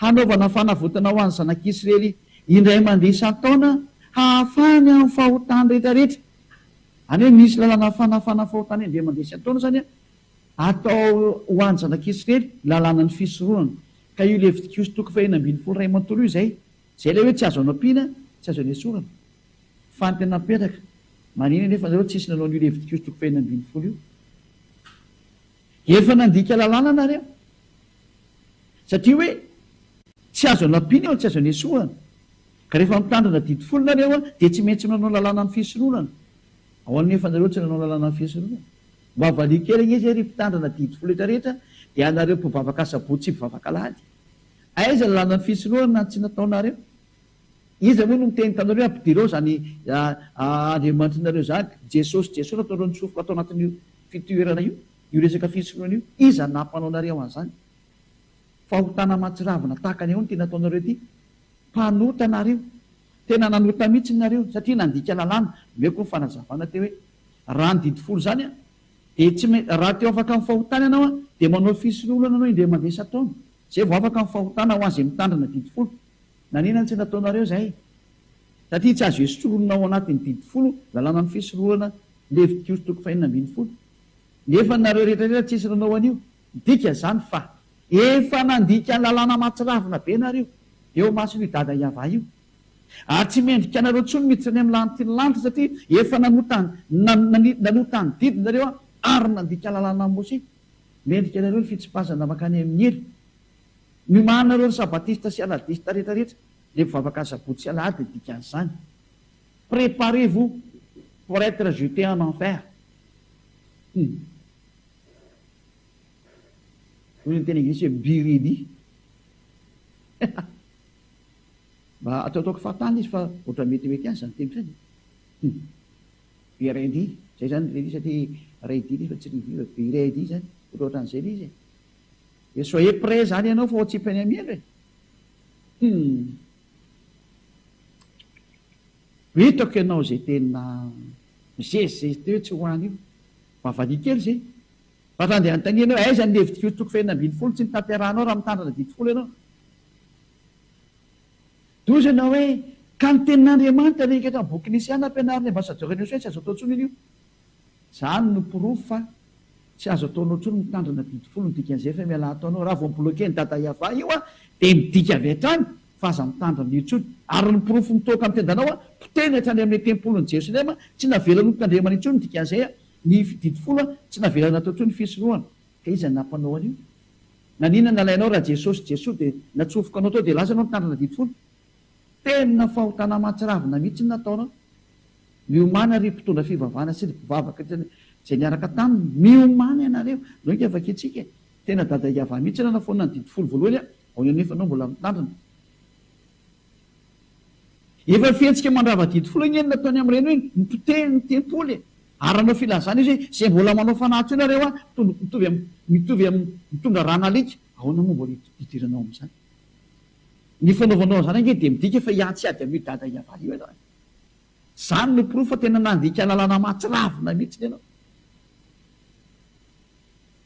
hanaovana fanavotana ho an'ny zanak'Israely indray mandeha isan-taona hahafahany amin'ny fahotany rehetrarehetra. Izany hoe misy lalàna fanafana fahotana indray mandeha isan-taona izany atao ho an'ny zanak'Israely, lalànan'ny fisoronana. Ka io Levitikosy toko fahenina ambin'ny folo iray manontolo io izay. Izay ilay hoe tsy azo anampiana, tsy azo anesorana. Fa ny tena mipetraka, maninona anefa nareo tsisy nanao an'io Levitikosy toko fahenina ambin'ny folo io? Efa nandika lalàna nareo. Satria hoe tsy azo anampiana io, tsy azo anesorana. Ka rehefa mitandrina didy folo nareo dia tsy maintsy manao lalàna amin'ny fisoronana. Ahoana nefa nareo tsy nanao lalàna amin'ny fisoronana? Mba valio kely ange izay ry mpitandrina didy folo rehetra rehetra dia anareo mpivavaka asabotsy sy mpivavaka alahady. Aiza ny lalàna ny fisoronana tsy nataonareo? Iza moa no miteny taminareo hoe ampidiro ao izany Andriamanitrinareo izany? Jesosy Jesoa nataonareo nitsofoka tao anatin'io fitoerana io, io resaka fisoronana io. Iza no nampanao anareo an'izany? Fahotana mahatsiravina tahaka ny ahoana ity nataonareo ity? Mpanota nareo. Tena nanota mihitsy nareo satria nandika lalàna. Omeko ny fanazavana teo hoe raha ny didy folo izany dia tsy maintsy raha te ho afaka amin'ny fahotana ianao dia manao fisoronana ianao indray mandeha isan-taona. Izay vao afaka amin'ny fahotana ho an'izay mitandrina didy folo. Nanina no tsy nataonareo izay? Satria tsy azo esorina ao anatin'ny didy folo lalànan'ny fisoronana Levitikosy toko fahenina ambin'ny folo. Nefa nareo rehetra rehetra tsisy nanao an'io. Midika izany fa efa nandika lalàna mahatsiravina be nareo eo imason'io dada Yavah io. Ary tsy mendrika anareo intsony miditra any amin'ny lanitry ny lanitra satria efa nanota nanota ny didy nareo ary nandika lalànan'i Mosesy. Mendrika anareo ny fitsipazana mankany amin'ny helo. Miomàna nareo ry sabatista sy aladista rehetra rehetra, le mpivavaka asabotsy sy alahady ny dikan'izany. Préparez vous pour être jeté en enfer. Hum. Hoy ny teny anglisy hoe be ready. Mba ataotaoko fahatany izy fa ohatran'ny metimety ihany izany teniko izany e. Hum. Be ready. Zay zany ready satria ready ilay izy fa tsy ready fa be ready zany. Ohatrohatran'izay ilay izy e. Dia soyez prêt zany ianao fa ho atsipy any amin'ny helo e. Hum. Hitako ianao izay tena mizezizezy teo hoe tsy ho any io. Mba valia kely izay. Fa raha andeha hanontaniana hoe aiza ny Levitikosy toko fahenina ambin'ny folo tsy notanterahanao raha mitandrina didy folo ianao? Doza ianao hoe ka ny tenin'Andriamanitra rehetra hatramin'ny bokin'i Isaia nampianarin'ny ambassadeur an'i Josoa tsy azo atao intsony io. Izany no porofo fa tsy azo ataonao intsony mitandrina didy folo ny dikan'izay fa mialà ataonao. Raha vao mi-bloquer ny dada Yavah io an dia midika avy hatrany fa aza mitandrina an'io intsony. Ary ny porofo mitoaka amin'ny tendanao an, potehiny hatrany amin'ny tempolin'i Jerosalema, tsy navelany hotandremana intsony ny dikan'izay an, ny didy folo an, tsy navelany natao intsony ny fisorohana. Ka iza no nampanao an'io? Naninona nalainao raha Jesosy Jesoa dia natsofoka anao tao dia lasa ianao nitandrina didy folo? Tena fahotana mahatsiravina mihitsy ny nataonao. Miomàna ry mpitondra fivavahana sy ry mpivavaka izay niaraka taminy, miomàna ianareo. Ndao ingahy vakintsika e! Tena dada Yavah mihitsy nanafoana ny didy folo voalohany a! Ao anefa anao mbola mitandrina. Efa fihetsika mandrava didy folo ange ny nataony amin'ireny hoe nipotehiny ny tempoly e! Ary nanao filazana izy hoe izay mbola manao fanahy intsony nareo a, mitovy amin'ny mitovy amin'ny mitondra ran'alika. Ahoana moa mbola hidiranao amin'izany? Ny fanaovanao an'izany ange dia midika fa hiantsy ady amin'io dada Yavah io ianao e! Izany no porofo fa tena nandika lalàna mahatsiravina mihitsy ianao.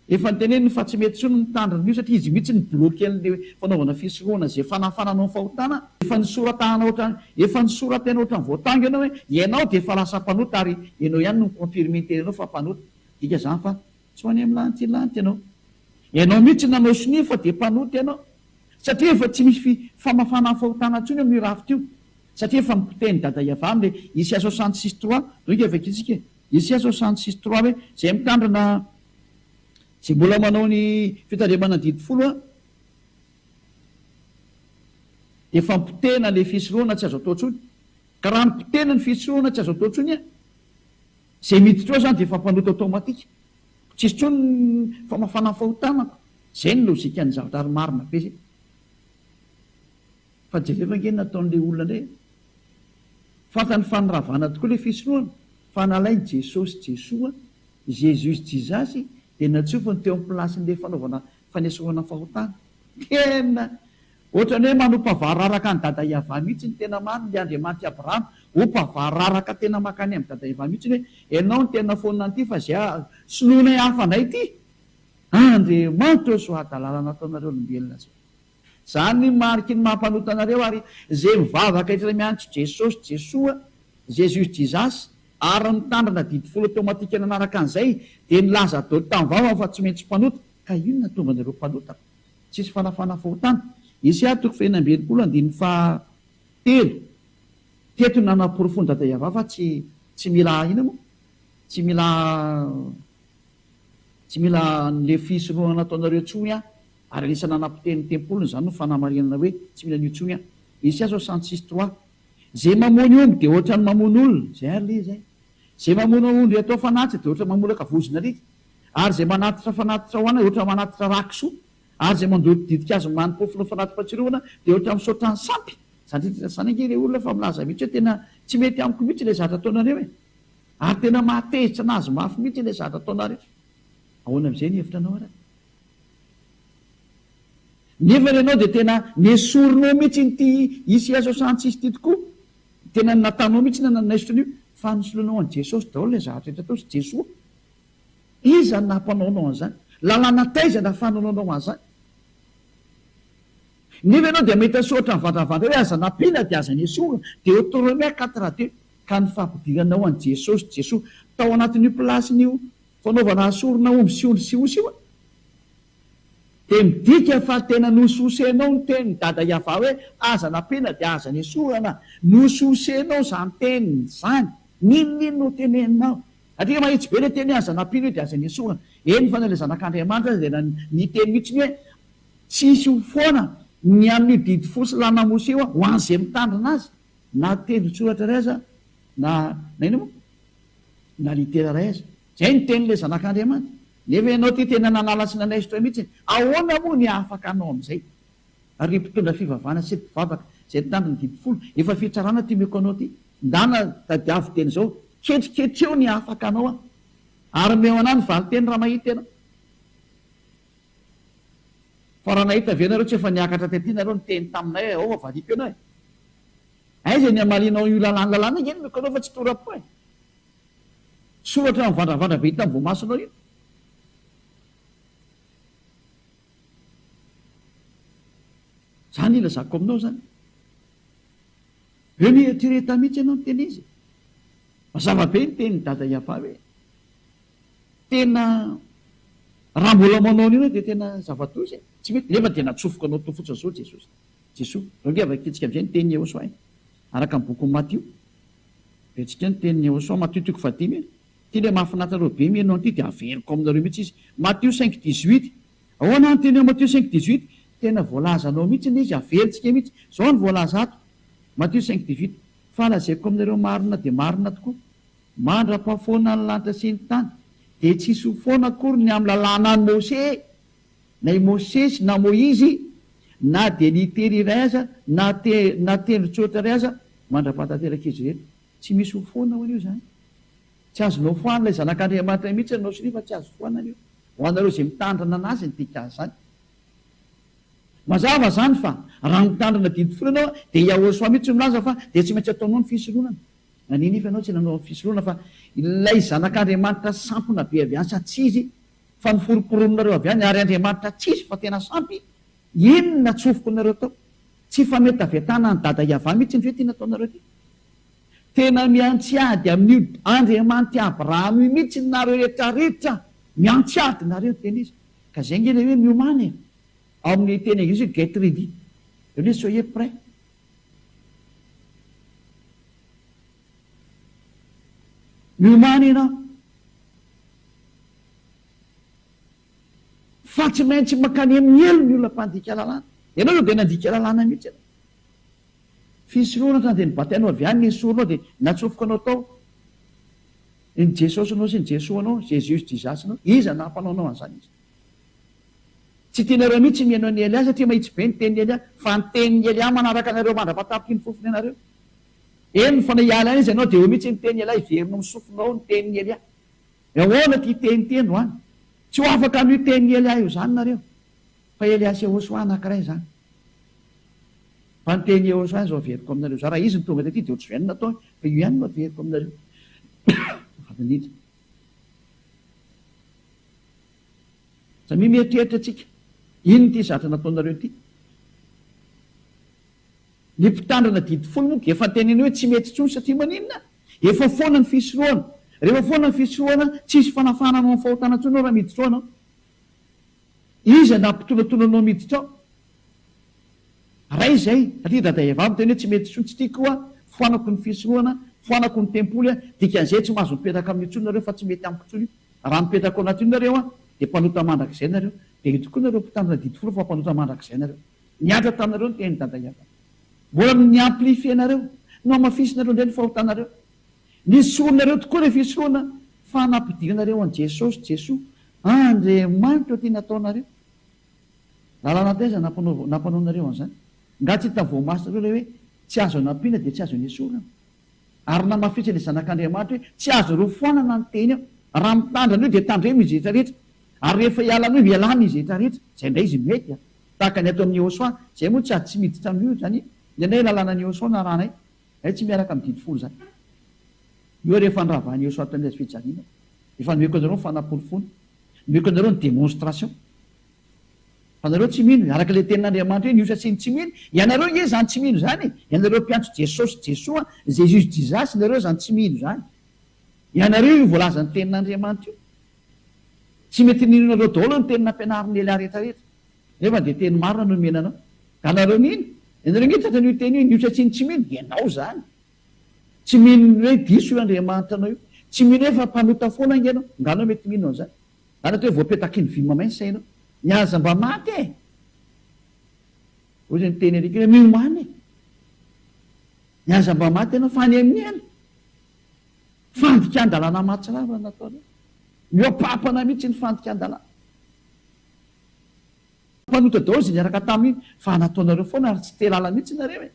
Efa noteneniny fa tsy mety intsony ny mitandrina an'io satria izy mihitsy ni-bloquer an'ilay fanaovana fisorohana izay fanafana anao ny fahotana. Efa nisoratana ohatran'ny efa nisoratena ohatran'ny voatango ianao hoe ianao dia efa lasa mpanota ary ianao ihany no mi-confirmer ny tenanao fa mpanota. Midika izany fa tsy ho any amin'ny lanitra lanitra ianao. Ianao mihitsy nanao sonia fa dia mpanota ianao. Satria efa tsy misy fi famafana ny fahotana intsony amin'io rafitra io. Satria efa nopotehin'i Dada Yavah amin'ilay Isaia 66 trois, donc efa ekentsika e. Isaia 66 trois hoe izay mitandrina, izay mbola manao ny fitandremana ny didy folo an, dia efa nopotehina ilay fisorohana tsy azo atao intsony. Ka raha nopotehina ny fisorohana tsy azo atao intsony an, izay miditra ao izany dia efa mpanota automatique. Tsisy intsony ny famafana ny fahotana ko. Izay ny logique-n'ny zavatra ary marina be izay. Fa jereo ange ny nataon'ilay olona indray e! Fantany fa niravana tokoa ilay fisorohana, fa nalainy Jesosy Jesoa, Jesus Jesus, dia natsofony teo amin'ny place-n'ilay fanaovana fanesorana fahotana. Tena! Ohatran'ny hoe manompa variraraka an'i Dada Yavah mihitsy ny tena marina ilay Andriamanitr'i Abrahama. Ompa variraraka tena mankany amin'i Dada Yavah mihitsy hoe ianao no tena foanina an'ity fa izay soloinay hafa indray ity. Andriamanitra ô soa hadalana nataonareo olombelona izao. Izany ny mariky ny maha mpanota anareo ary izay mivavaka rehetra miantso Jesosy Jesoa, Jesus Jesus, ary mitandrina didy folo automatique nanaraka an'izay dia nilaza daholo tamin'ny vavany fa tsy maintsy mpanota. Ka inona tonga anareo mpanota? Tsisy fanafana fahotana. Isaia toko fahenina amby 60 andininy faha telo. Teto no nanaporofoan'i Dada Yavah fa tsy tsy mila inona moa? Tsy mila tsy mila an'le fisorohana ataonareo intsony aho. Ary anisan'ny nanapotehiny ny tempoliny izany no fanamarinana hoe tsy mila an'io intsony aho. Isaia 66 trois. Izay mamono omby dia ohatran'ny mamono olona. Izay ary le izy eh. Izay mamono ondry atao fanatitra dia ohatran'ny mamolaka vozon'alika. Ary izay manatitra fanatitra ho anay ohatran'ny manatitra rà kisoa. Ary izay mandoto ditin-kazo manim-pofona ho fanati-pahatsiarovana dia ohatran'ny misaotra ny sampy. Izany rehetra izany ange ireo olona efa milaza mihitsy hoe tena tsy mety amiko mihitsy ilay zavatra ataonareo e! Ary tena mahatezitra an'azy mafy mihitsy ilay zavatra ataonareo. Ahoana amin'izay ny hevitra anao ary? Nefa ianao dia tena nesorinao mihitsy ity ICA 66 ity tokoa. Tena nataonao mihitsy ny nanaisotra an'io fa nosoloinao an'i Jesosy daholo ilay zavatra rehetra tao sy Jesoa. Iza no nampanao anao an'izany? Lalàna taiza no ahafahanao nanao an'izany? Nefa ianao dia mahita soratra mivandravandra hoe aza nampiana dia aza nesorina, Deoteronomia 4 2, ka ny fampidiranao an'i Jesosy, Jesoa, tao anatin'io place-n'io fanaovana sorona omby sy ondry sy osy io dia midika fa tena nososenao ny tenin'i Dada Yavah hoe aza nampiana dia aza nesorana, nososenao izany teniny izany, n'inon'inona ho teneninao. Satria mahitsy be ilay teny hoe aza nampiana io dia aza nesorana. Eny fa na ilay zanak'Andriamanitra aza dia niteny mihitsy ny hoe tsy hisy ho foana ny amin'io didy folo sy lalàna Mosè io ho an'izay mitandrina azy, na tendron-tsoratra iray aza na na inona moa? Na litera iray aza. Izay no tenin'ilay zanak'Andriamanitra. Nefa ianao ity tena nanala sy nanaisotra mihitsy. Ahoana moa ny hahafaka anao amin'izay? Ary ry mpitondra fivavahana sy ry mpivavaka izay nitandro ny didy folo, efa fitsarana ity omeko anao ity, ndana tadiavo teny izao, ketriketreo ny hahafaka anao aho, ary omeo anah ny valinteny raha mahita ianao. Fa raha nahita ve nareo tsy efa niakatra tety nareo niteny taminay hoe ao fa valiako ianao e? Aiza ny hamalianao io lalàna lalàna ange no omeko anao fa tsy tora-po e! Soratra mivandravandra be hita amin'ny voamasonao io. Zany ilazako aminao zany. Hoe mieritrereta mihitsy ianao miteny izy. Mazava be ny tenin'i Dada Yafa hoe tena raha mbola manao an'io ianao dia tena zava-doza e. Tsy mety nefa dia natsofoka anao tao fotsiny izao Jesosy. Jesoa. Ndao ange vakintsika amin'izay ny tenin'i Yehosua e. Araka ny bokin'i Matio. Vakintsika ny tenin'i Yehosua, Matio toko fahadimy e. Ity ilay mahafinaritra anareo be mihaino an'ity dia averiko aminareo mihitsy izy. Matio cinq dix-huit. Ahoana ny teny ao Matio cinq dix-huit? Tena voalazanao mihitsy ilay izy, averintsika mihitsy. Izao no voalaza ato, Matio cinq dix-huit, Fa lazaiko aminareo marina dia marina tokoa, mandra-pahafoana ny lanitra sy ny tany, dia tsy hisy ho foana akory ny amin'ny lalànan'i Mose, na i Mosesy na Moizy, na dia litery iray aza, na te, na tendron-tsoratra iray aza, mandra-pahatanterak'izy ireny. Tsy misy ho foana hono io izany. Tsy azonao foanina ilay Zanak'Andriamanitra mihitsy ianao sonia fa tsy azo foanana io. Ho anareo izay mitandrina anazy ny dikan'izany. Mazava izany fa raha mitandrina didy folo ianao dia Yahoshuah mihitsy no milaza fa dia tsy maintsy ataonao ny fisoronana. Nania nefa ianao tsy nanao ny fisoronana fa ilay Zanak'Andriamanitra sampona be avy any sa tsy izy fa noforomporoninareo avy any ary Andriamanitra tsy izy fa tena sampy inona natsofokonareo tao. Tsy fametavetana an'i Dada Yavah mihitsy ve ity nataonareo ity? Tena miantsy ady amin'io Andriamanitr'i Abrahama io mihitsy nareo rehetra rehetra, miantsy ady nareo tena izy. Ka zay nge le hoe miomàna e. Ao amin'ny teny anglisy hoe get ready. Zany hoe soyez prêt. Miomàna ianao. Fa tsy maintsy mankany amin'ny helo ny olona mpandika lalàna. Ianao zao dia nandika lalàna mihitsy ianao. Fisorohana dia nibatainao avy any ny soronao dia natsofoka anao tao ny Jesosinao sy ny Jesoanao, Jesus Jesus-nao, iza no nampanao anao an'izany izy? Tsy tianareo mihitsy ny mihaino an'i Elia satria mahitsy be ny tenin'i Elia, fa ny tenin'i Elia manaraka anareo mandra-pahatapitry ny fofony anareo. Eny fa na hiala any izy ianao dia eo mihitsy ny tenin'i Elia, hiverina amin'ny sofinao ny tenin'i Elia. Ahoana ity teny ity androany? Tsy ho afaka amin'io tenin'i Elia io izany nareo, fa Elia sy Yehosoa anankiray izany. Fa ny teny Yehosua izao averiko aminareo. Za raha izy no tonga taty dia ohatr'izao ihany no nataony, fa io ihany no averiko aminareo. Azafady indrindra. Samia mieritreritra tsika. Inona ity zatra nataonareo ity? Ny mpitandrina didy folo moa efa teneno hoe tsy mety intsony satria maninona? Efa foana ny fisorohana. Rehefa foana ny fisorohana, tsisy fanafahana anao amin'ny fahotana intsony ianao raha miditra ao ianao. Iza nampitolatola anao miditra ao? Ray izay, satria Dada Eva miteny hoe tsy mety intsony, tsy tiako io an, foanako ny fisorohana, foanako ny tempoly an, dikan'izay tsy mahazo mipetraka amin'io intsony nareo fa tsy mety amiko intsony io. Raha mipetraka ao anatin'io nareo an, dia mpanota mandrakizay nareo. Dia io tokoa nareo mpitandrina didy folo fa mpanota mandrakizay nareo. Nihatra taminareo ny tenin'i Dada Eva. Mbola ni-amplifier-nareo, nohamafisinareo indray ny fahotanareo. Nesorinareo tokoa ilay fisorohana fa nampidiranareo an'i Jesosy, Jesoa, Andriamanitra ity nataonareo. Lalàna taiza nampanaonareo an'izany? Nga tsy hita voamasonareo ilay hoe tsy azo anampiana dia tsy azo anesorana? Ary namafisin'ilay Zanak'Andriamanitra hoe tsy azo rofoanana ny teny eo. Raha mitandrina an'io dia tandremo izy rehetra rehetra. Ary rehefa hiala an'io hialana izy rehetra rehetra. Izay indray izy mety a! Tahaka ny ato amin'ny Yehosua, izay moa tsy ady tsy miditra amin'io izany. Ny anay lalànan'i Yehosua no arahanay. Izay tsy miaraka amin'ny didy folo izany. Io ary efa niravahan'i Yehosua tamin'ny hazo fijaliana. Efa nomeko anareo ny fanaporofoana. Nomeko anareo ny démonstration. Fa nareo tsy mino, araka ilay tenin'Andriamanitra hoe ny osa sy ny tsy mino, ianareo nge izany tsy mino izany e! Ianareo mpiantso Jesosy Jesoa, Jesus Jesus, nareo izany tsy mino izany. Ianareo io voalazan'ny tenin'Andriamanitra io. Tsy mety ninoanareo daholo ny teny nampianarin'i Elia rehetra rehetra. Nefa dia teny marina no nomena anao. Ka nareo mino? Ianareo nge tratran'io teny io, ny osa sy ny tsy mino, ianao izany. Tsy mino ny hoe diso io Andriamanitra anao io. Tsy mino hoe fa mpanota foana ange ianao. Nga anao mety mino an'izany? Zany atao hoe voapetaky ny vy mamay ny sainao. Ny aza mba maty e! Hoy izay niteny Eric hoe miomàna e! Ny aza mba maty ianao fa any amin'ny helo. Fandikan-dalàna mahatsiravina no nataonao. Mihoa-papana mihitsy ny fandikan-dalàna. Mpanota daholo izay niaraka taminy fa nataonareo foana ary tsy te lala mihitsy nareo e!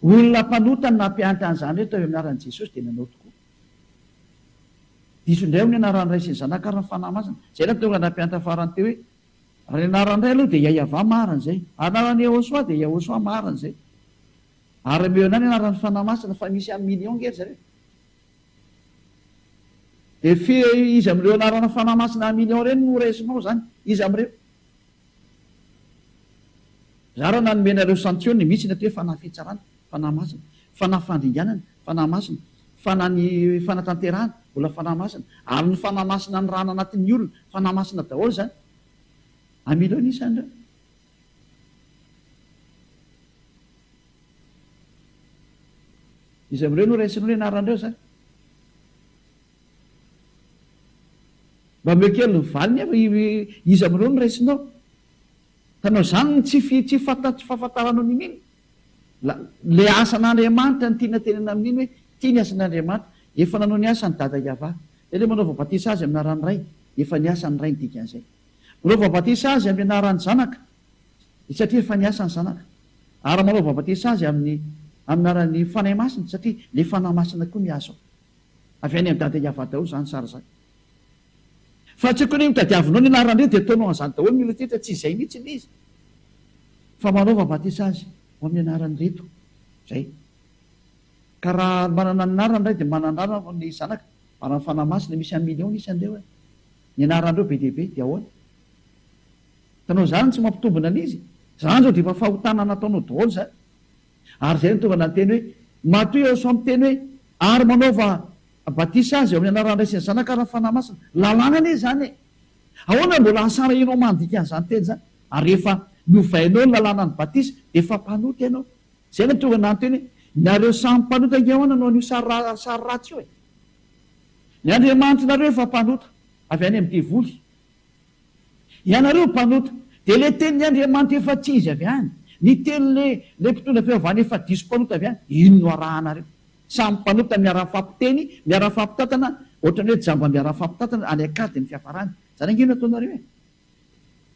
Olona mpanota no nampiantra an'izany hoe tao amin'ny anaran'i Jesosy dia nanao tokoa. Diso indray hono ny anaran'ny Ray sy ny Zanaka ary ny Fanahy Masina. Izay ilay tonga nampiantra farany teo hoe, raha ny anaran'ny Ray aloha dia Yaiavah marina izay. Anaran'i Yehosua dia Yehosua marina izay. Ary omeo anah ny anaran'ny Fanahy Masina fa misy un million nge ry zareo e. Dia firy iza amin'ireo anarana Fanahy Masina un million ireny no raisinao izany? Iza amin'ireo? Za raha nanome anareo santiony misy ny atao hoe fanahy fitsarana, fanahy masina, fanahy fandringanana, fanahy masina, fanahy ny fanatanterahana, mbola fanahy masina, ary ny fanahy masina nirahana anatin'ny olona, fanahy masina daholo izany. Un million ny isan'ireo. Iza amin'ireo no raisinao ny anaran'ireo izany? Mba omeo kely ny valiny aho iza amin'ireo no raisinao? Hitanao izany ny tsy fi tsy fanta tsy fahafantaranao n'inona. La le asan'Andriamanitra no tiana tenena amin'iny hoe ity ny asan'Andriamanitra. Efa nanao ny asany Dada Yavah. Zay le manaova batisa azy amin'ny anaran'ny Ray. Efa niasa ny Ray ny dikan'izay. Manaova batisa azy amin'ny anaran'ny Zanaka. Satria efa niasa ny Zanaka. Ary manaova batisa azy amin'ny amin'ny anaran'ny Fanahy Masina satria le Fanahy Masina koa miasa ao. Avy any amin'i Dada Yavah daholo izany sary izany. Fa tsy kony hoe tadiavinao ny anaran'ireo dia ataonao an'izany daholo ny olona rehetra, tsy izay mihitsy ilay izy. Fa manaova batisa azy ho amin'ny anaran'ireto. Izay. Ka raha manana ny anarany ray dia manana anarana ny zanaka, ary ny Fanahy Masina misy un million ny isan'ireo e. Ny anaran'ireo be dia be, dia ahoana? Hitanao izany tsy mampitombina an'izy. Izany izao dia efa fahotana nataonao daholo izany. Ary izay no tonga nanteny hoe, matoa Yehosua miteny hoe, ary manaova batisa azy ao amin'ny anaran'ny Ray sy ny Zanaka ary ny Fanahy Masina. Lalàna anie izany e! Ahoana no mbola hasarahinao mandika an'izany teny izany? Ary rehefa novainao ny lalànan'ny batisa dia efa mpanota ianao. Izay no tonga nanteny hoe, nareo samy mpanota ange ahoana no an'io sary sary ratsy io e? Ny Andriamanitrareo efa mpanota, avy any amin'ny devoly. Ianareo mpanota, dia ilay tenin'ny Andriamanitra efa tsy izy avy any, ny tenin'ilay ilay mpitondra fivavahana efa diso mpanota avy any, ino no arahanareo? Samy mpanota miara-mifampiteny, miara-mifampitantana, ohatran'ny hoe jamba miara-mifampitantana any an-kady ny fiafarany. Izany ange no ataonareo e!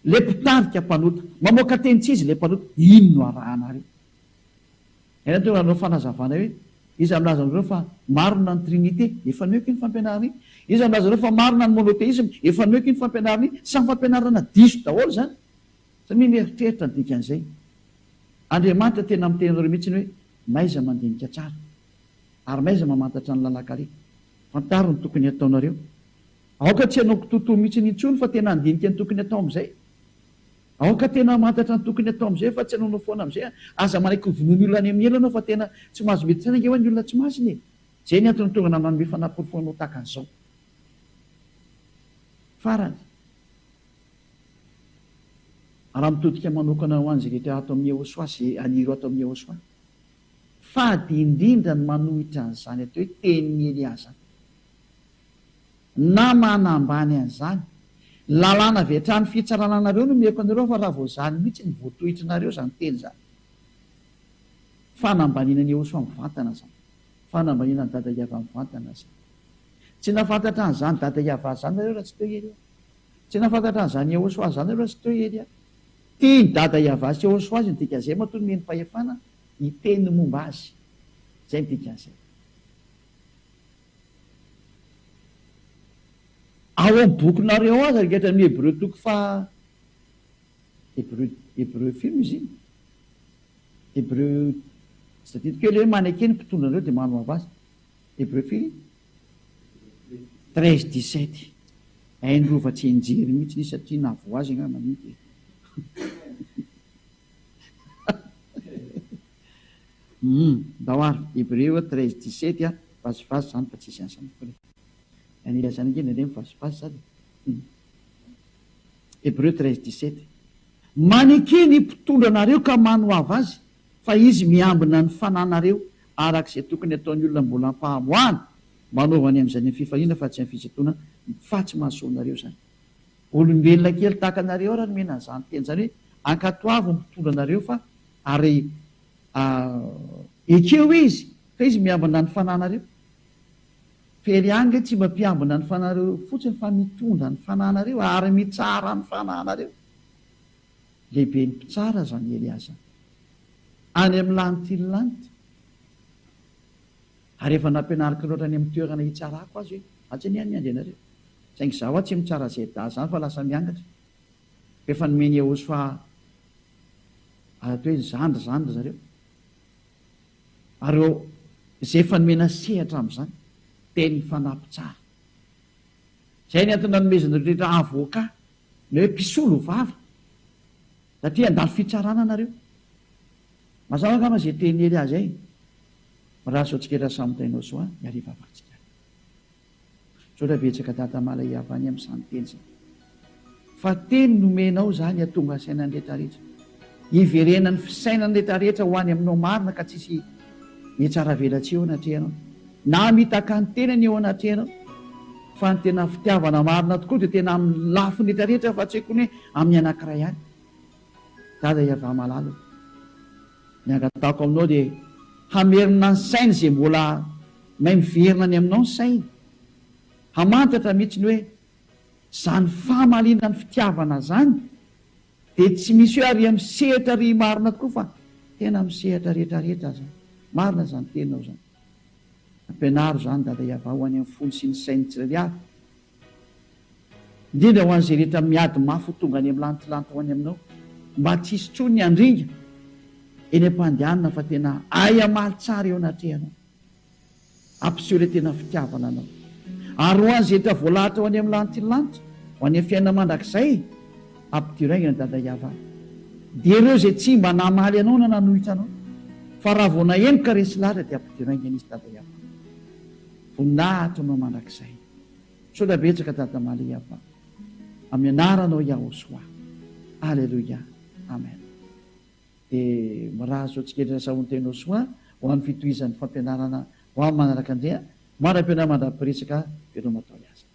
Ilay mpitarika mpanota, mamoaka teny tsy izy ilay mpanota, ino no arahanareo? Ianao tonga nanao fanazavana hoe iza milaza aminareo fa marina ny trinite? Efa noeko iny fampianarana iny. Iza milaza aminareo fa marina ny monothéisme? Efa noeko iny fampianarana iny. Samy fampianarana diso daholo izany. Samia mieritreritra ny dikan'izay. Andriamanitra tena miteny anareo mihitsy hoe mahaiza mandinika tsara. Ary mahaiza mamantatra ny lalan-kaleha. Fantaro ny tokony hataonareo. Aoka tsy hanao kitoatoa mihitsy intsony fa tena handinika ny tokony hatao amin'izay. Aoka tena hamantatra ny tokony hatao amin'izay fa tsy hanaonao foana amin'izay. Aza manaiky ho vonoin'ny olona any amin'ny helo ianao fa tena tsy mahazo mety saina ange hoa ny olona tsy masina e! Izay ny antony tonga nanome fanaporofoanao tahaka an'izao. Farany, raha mitodika manokana ho an'izay rehetra ato amin'ny Ehosoa sy haniry ho ato amin'ny Ehosoa, fady indrindra ny manohitra an'izany atao hoe tenin'i Elia izany. Na manambany an'izany. Lalàna avy hatrany fitsarana anareo no omeko anareo fa raha vao izany mihitsy no voatohitrinareo izany teny izany. Fanambaniana an'i Yehosoa mivantana izany. Fanambaniana an'i Dada Yavah mivantana izany. Tsy nahafantatra an'izany Dada Yavah izany nareo raha tsy teo Elia. Tsy nahafantatra an'izany Yehosoa izany nareo raha tsy teo Elia. Tian'i Dada Yavah sy Yehosoa azy ny dikan'izay matoa nomeny fahefana hiteny ny momba azy. Izay ny dikan'izay. Ao amin'ny bokinareo ao aza rehetra ny Hebreo toko faha Hebreo Hebreo firy moa izy iny? Hebreo tsy tadidiko kely hoe maneke ny mpitondra anareo dia manoava azy. Hebreo firy iny? 13 17. Hain'ny rova tsy enjery mihitsy izy satria nahavoa azy angamba iny dia. Humm ndao ary, Hebreo 13 17 a, vazivazy zany fa tsisy an'izany akory e. Ny ilazana ange indraindray mivazivazy zany e. Humm. Hebreo 13 17. Maneke ny mpitondra anareo ka manoava azy, fa izy miambina ny fananareo araka izay tokony ataon'ny olona mbola am-pahamoahana, manaova ny amin'izany amin'ny fifaliana fa tsy amin'ny fisintonana, fa tsy mahasoa anareo izany. Olombelona kely tahaka anareo ary nomena an'izany teny izany hoe ankatoavy ny mpitondra anareo fa ary ekeo izy fa izy miambina ny fananareo. Fery ange tsy mba mpiambina ny fananareo fotsiny fa mitondra ny fananareo ary mitsara ny fananareo. Lehiben'ny mpitsara izany Elia izany. Any amin'ny lanity ny lanitra. Ary efa nampianariko loatra any amin'ny toerana hitsarako azy hoe atsy anie any miandry anareo. Saingy izaho aho tsy mitsara ZA izany fa lasa miangatra. Efa nomen'i Yehosua atao hoe zandry izany ry zareo. Ary eo izay efa nomena sehatra amin'izany dia ny fanahy mpitsara. Izay ny antony nanomezana ireo rehetra avocat na hoe mpisolo vava satria handalo fitsarana nareo. Mazava angamba izay tenin'i Elia izay. Raha sao tsiketra samy tainao soa ny hariva vatsika. Misaotra betsaka Dada Malaiavany amin'izany teny izany. Fa teny nomenao izany hatonga saina ny retraretra. Hiverenan'ny fisainan'ny retraretra ho any aminao marina ka tsisy mihatsaravelatsihy eo anatrehanao. Na hamitaka ny tenany eo anatrehanao. Fa ny tena fitiavana marina tokoa dia tena amin'ny lafiny retraretra fa tsy haiko ny hoe amin'ny anankiray ihany. Dada Iavamalala o. Ny angatahako aminao dia hamerina ny sainy izay mbola may miverina any aminao ny sainy. Hamantatra mihitsy ny hoe izany famaliana ny fitiavana izany dia tsy misy hoe ary amin'ny sehatra ry marina tokoa fa tena amin'ny sehatra rehetra rehetra izany. Marina izany teninao izany. Ampianaro izany Dada Yavah ho any amin'ny fony sy ny sain'ny tsirairay avy. Indrindra ho an'izay rehetra miady mafy ho tonga any amin'ny lantilanty ho any aminao, mba tsy hisy intsony ny handringa eny am-pandehanana fa tena hay hamaly tsara eo anatrehanao. Hampiseho ilay tena fitiavana anao. Ary ho an'izay rehetra voalahatra ho any amin'ny lantilanty, ho any amin'ny fiainana mandrakizay, ampidiro haingana Dada Yavah. Dia ireo izay tsy mba namaly anao na nanohitra anao, fa raha vao naheno ka resy lahatra dia ampidiro haingana izy Dada Yavah. Voninahitra anao mandrakizay. Misaotra betsaka Dada Malia fa amin'ny anaranao Yahoshuah. Aleloia. Amen. Dia mirary soa antsika rehetra Sahonteno Soa ho amin'ny fitohizan'ny fampianarana ho amin'ny manaraka andeha mandra-pianara mandra-piresaka veloma atao hiasa.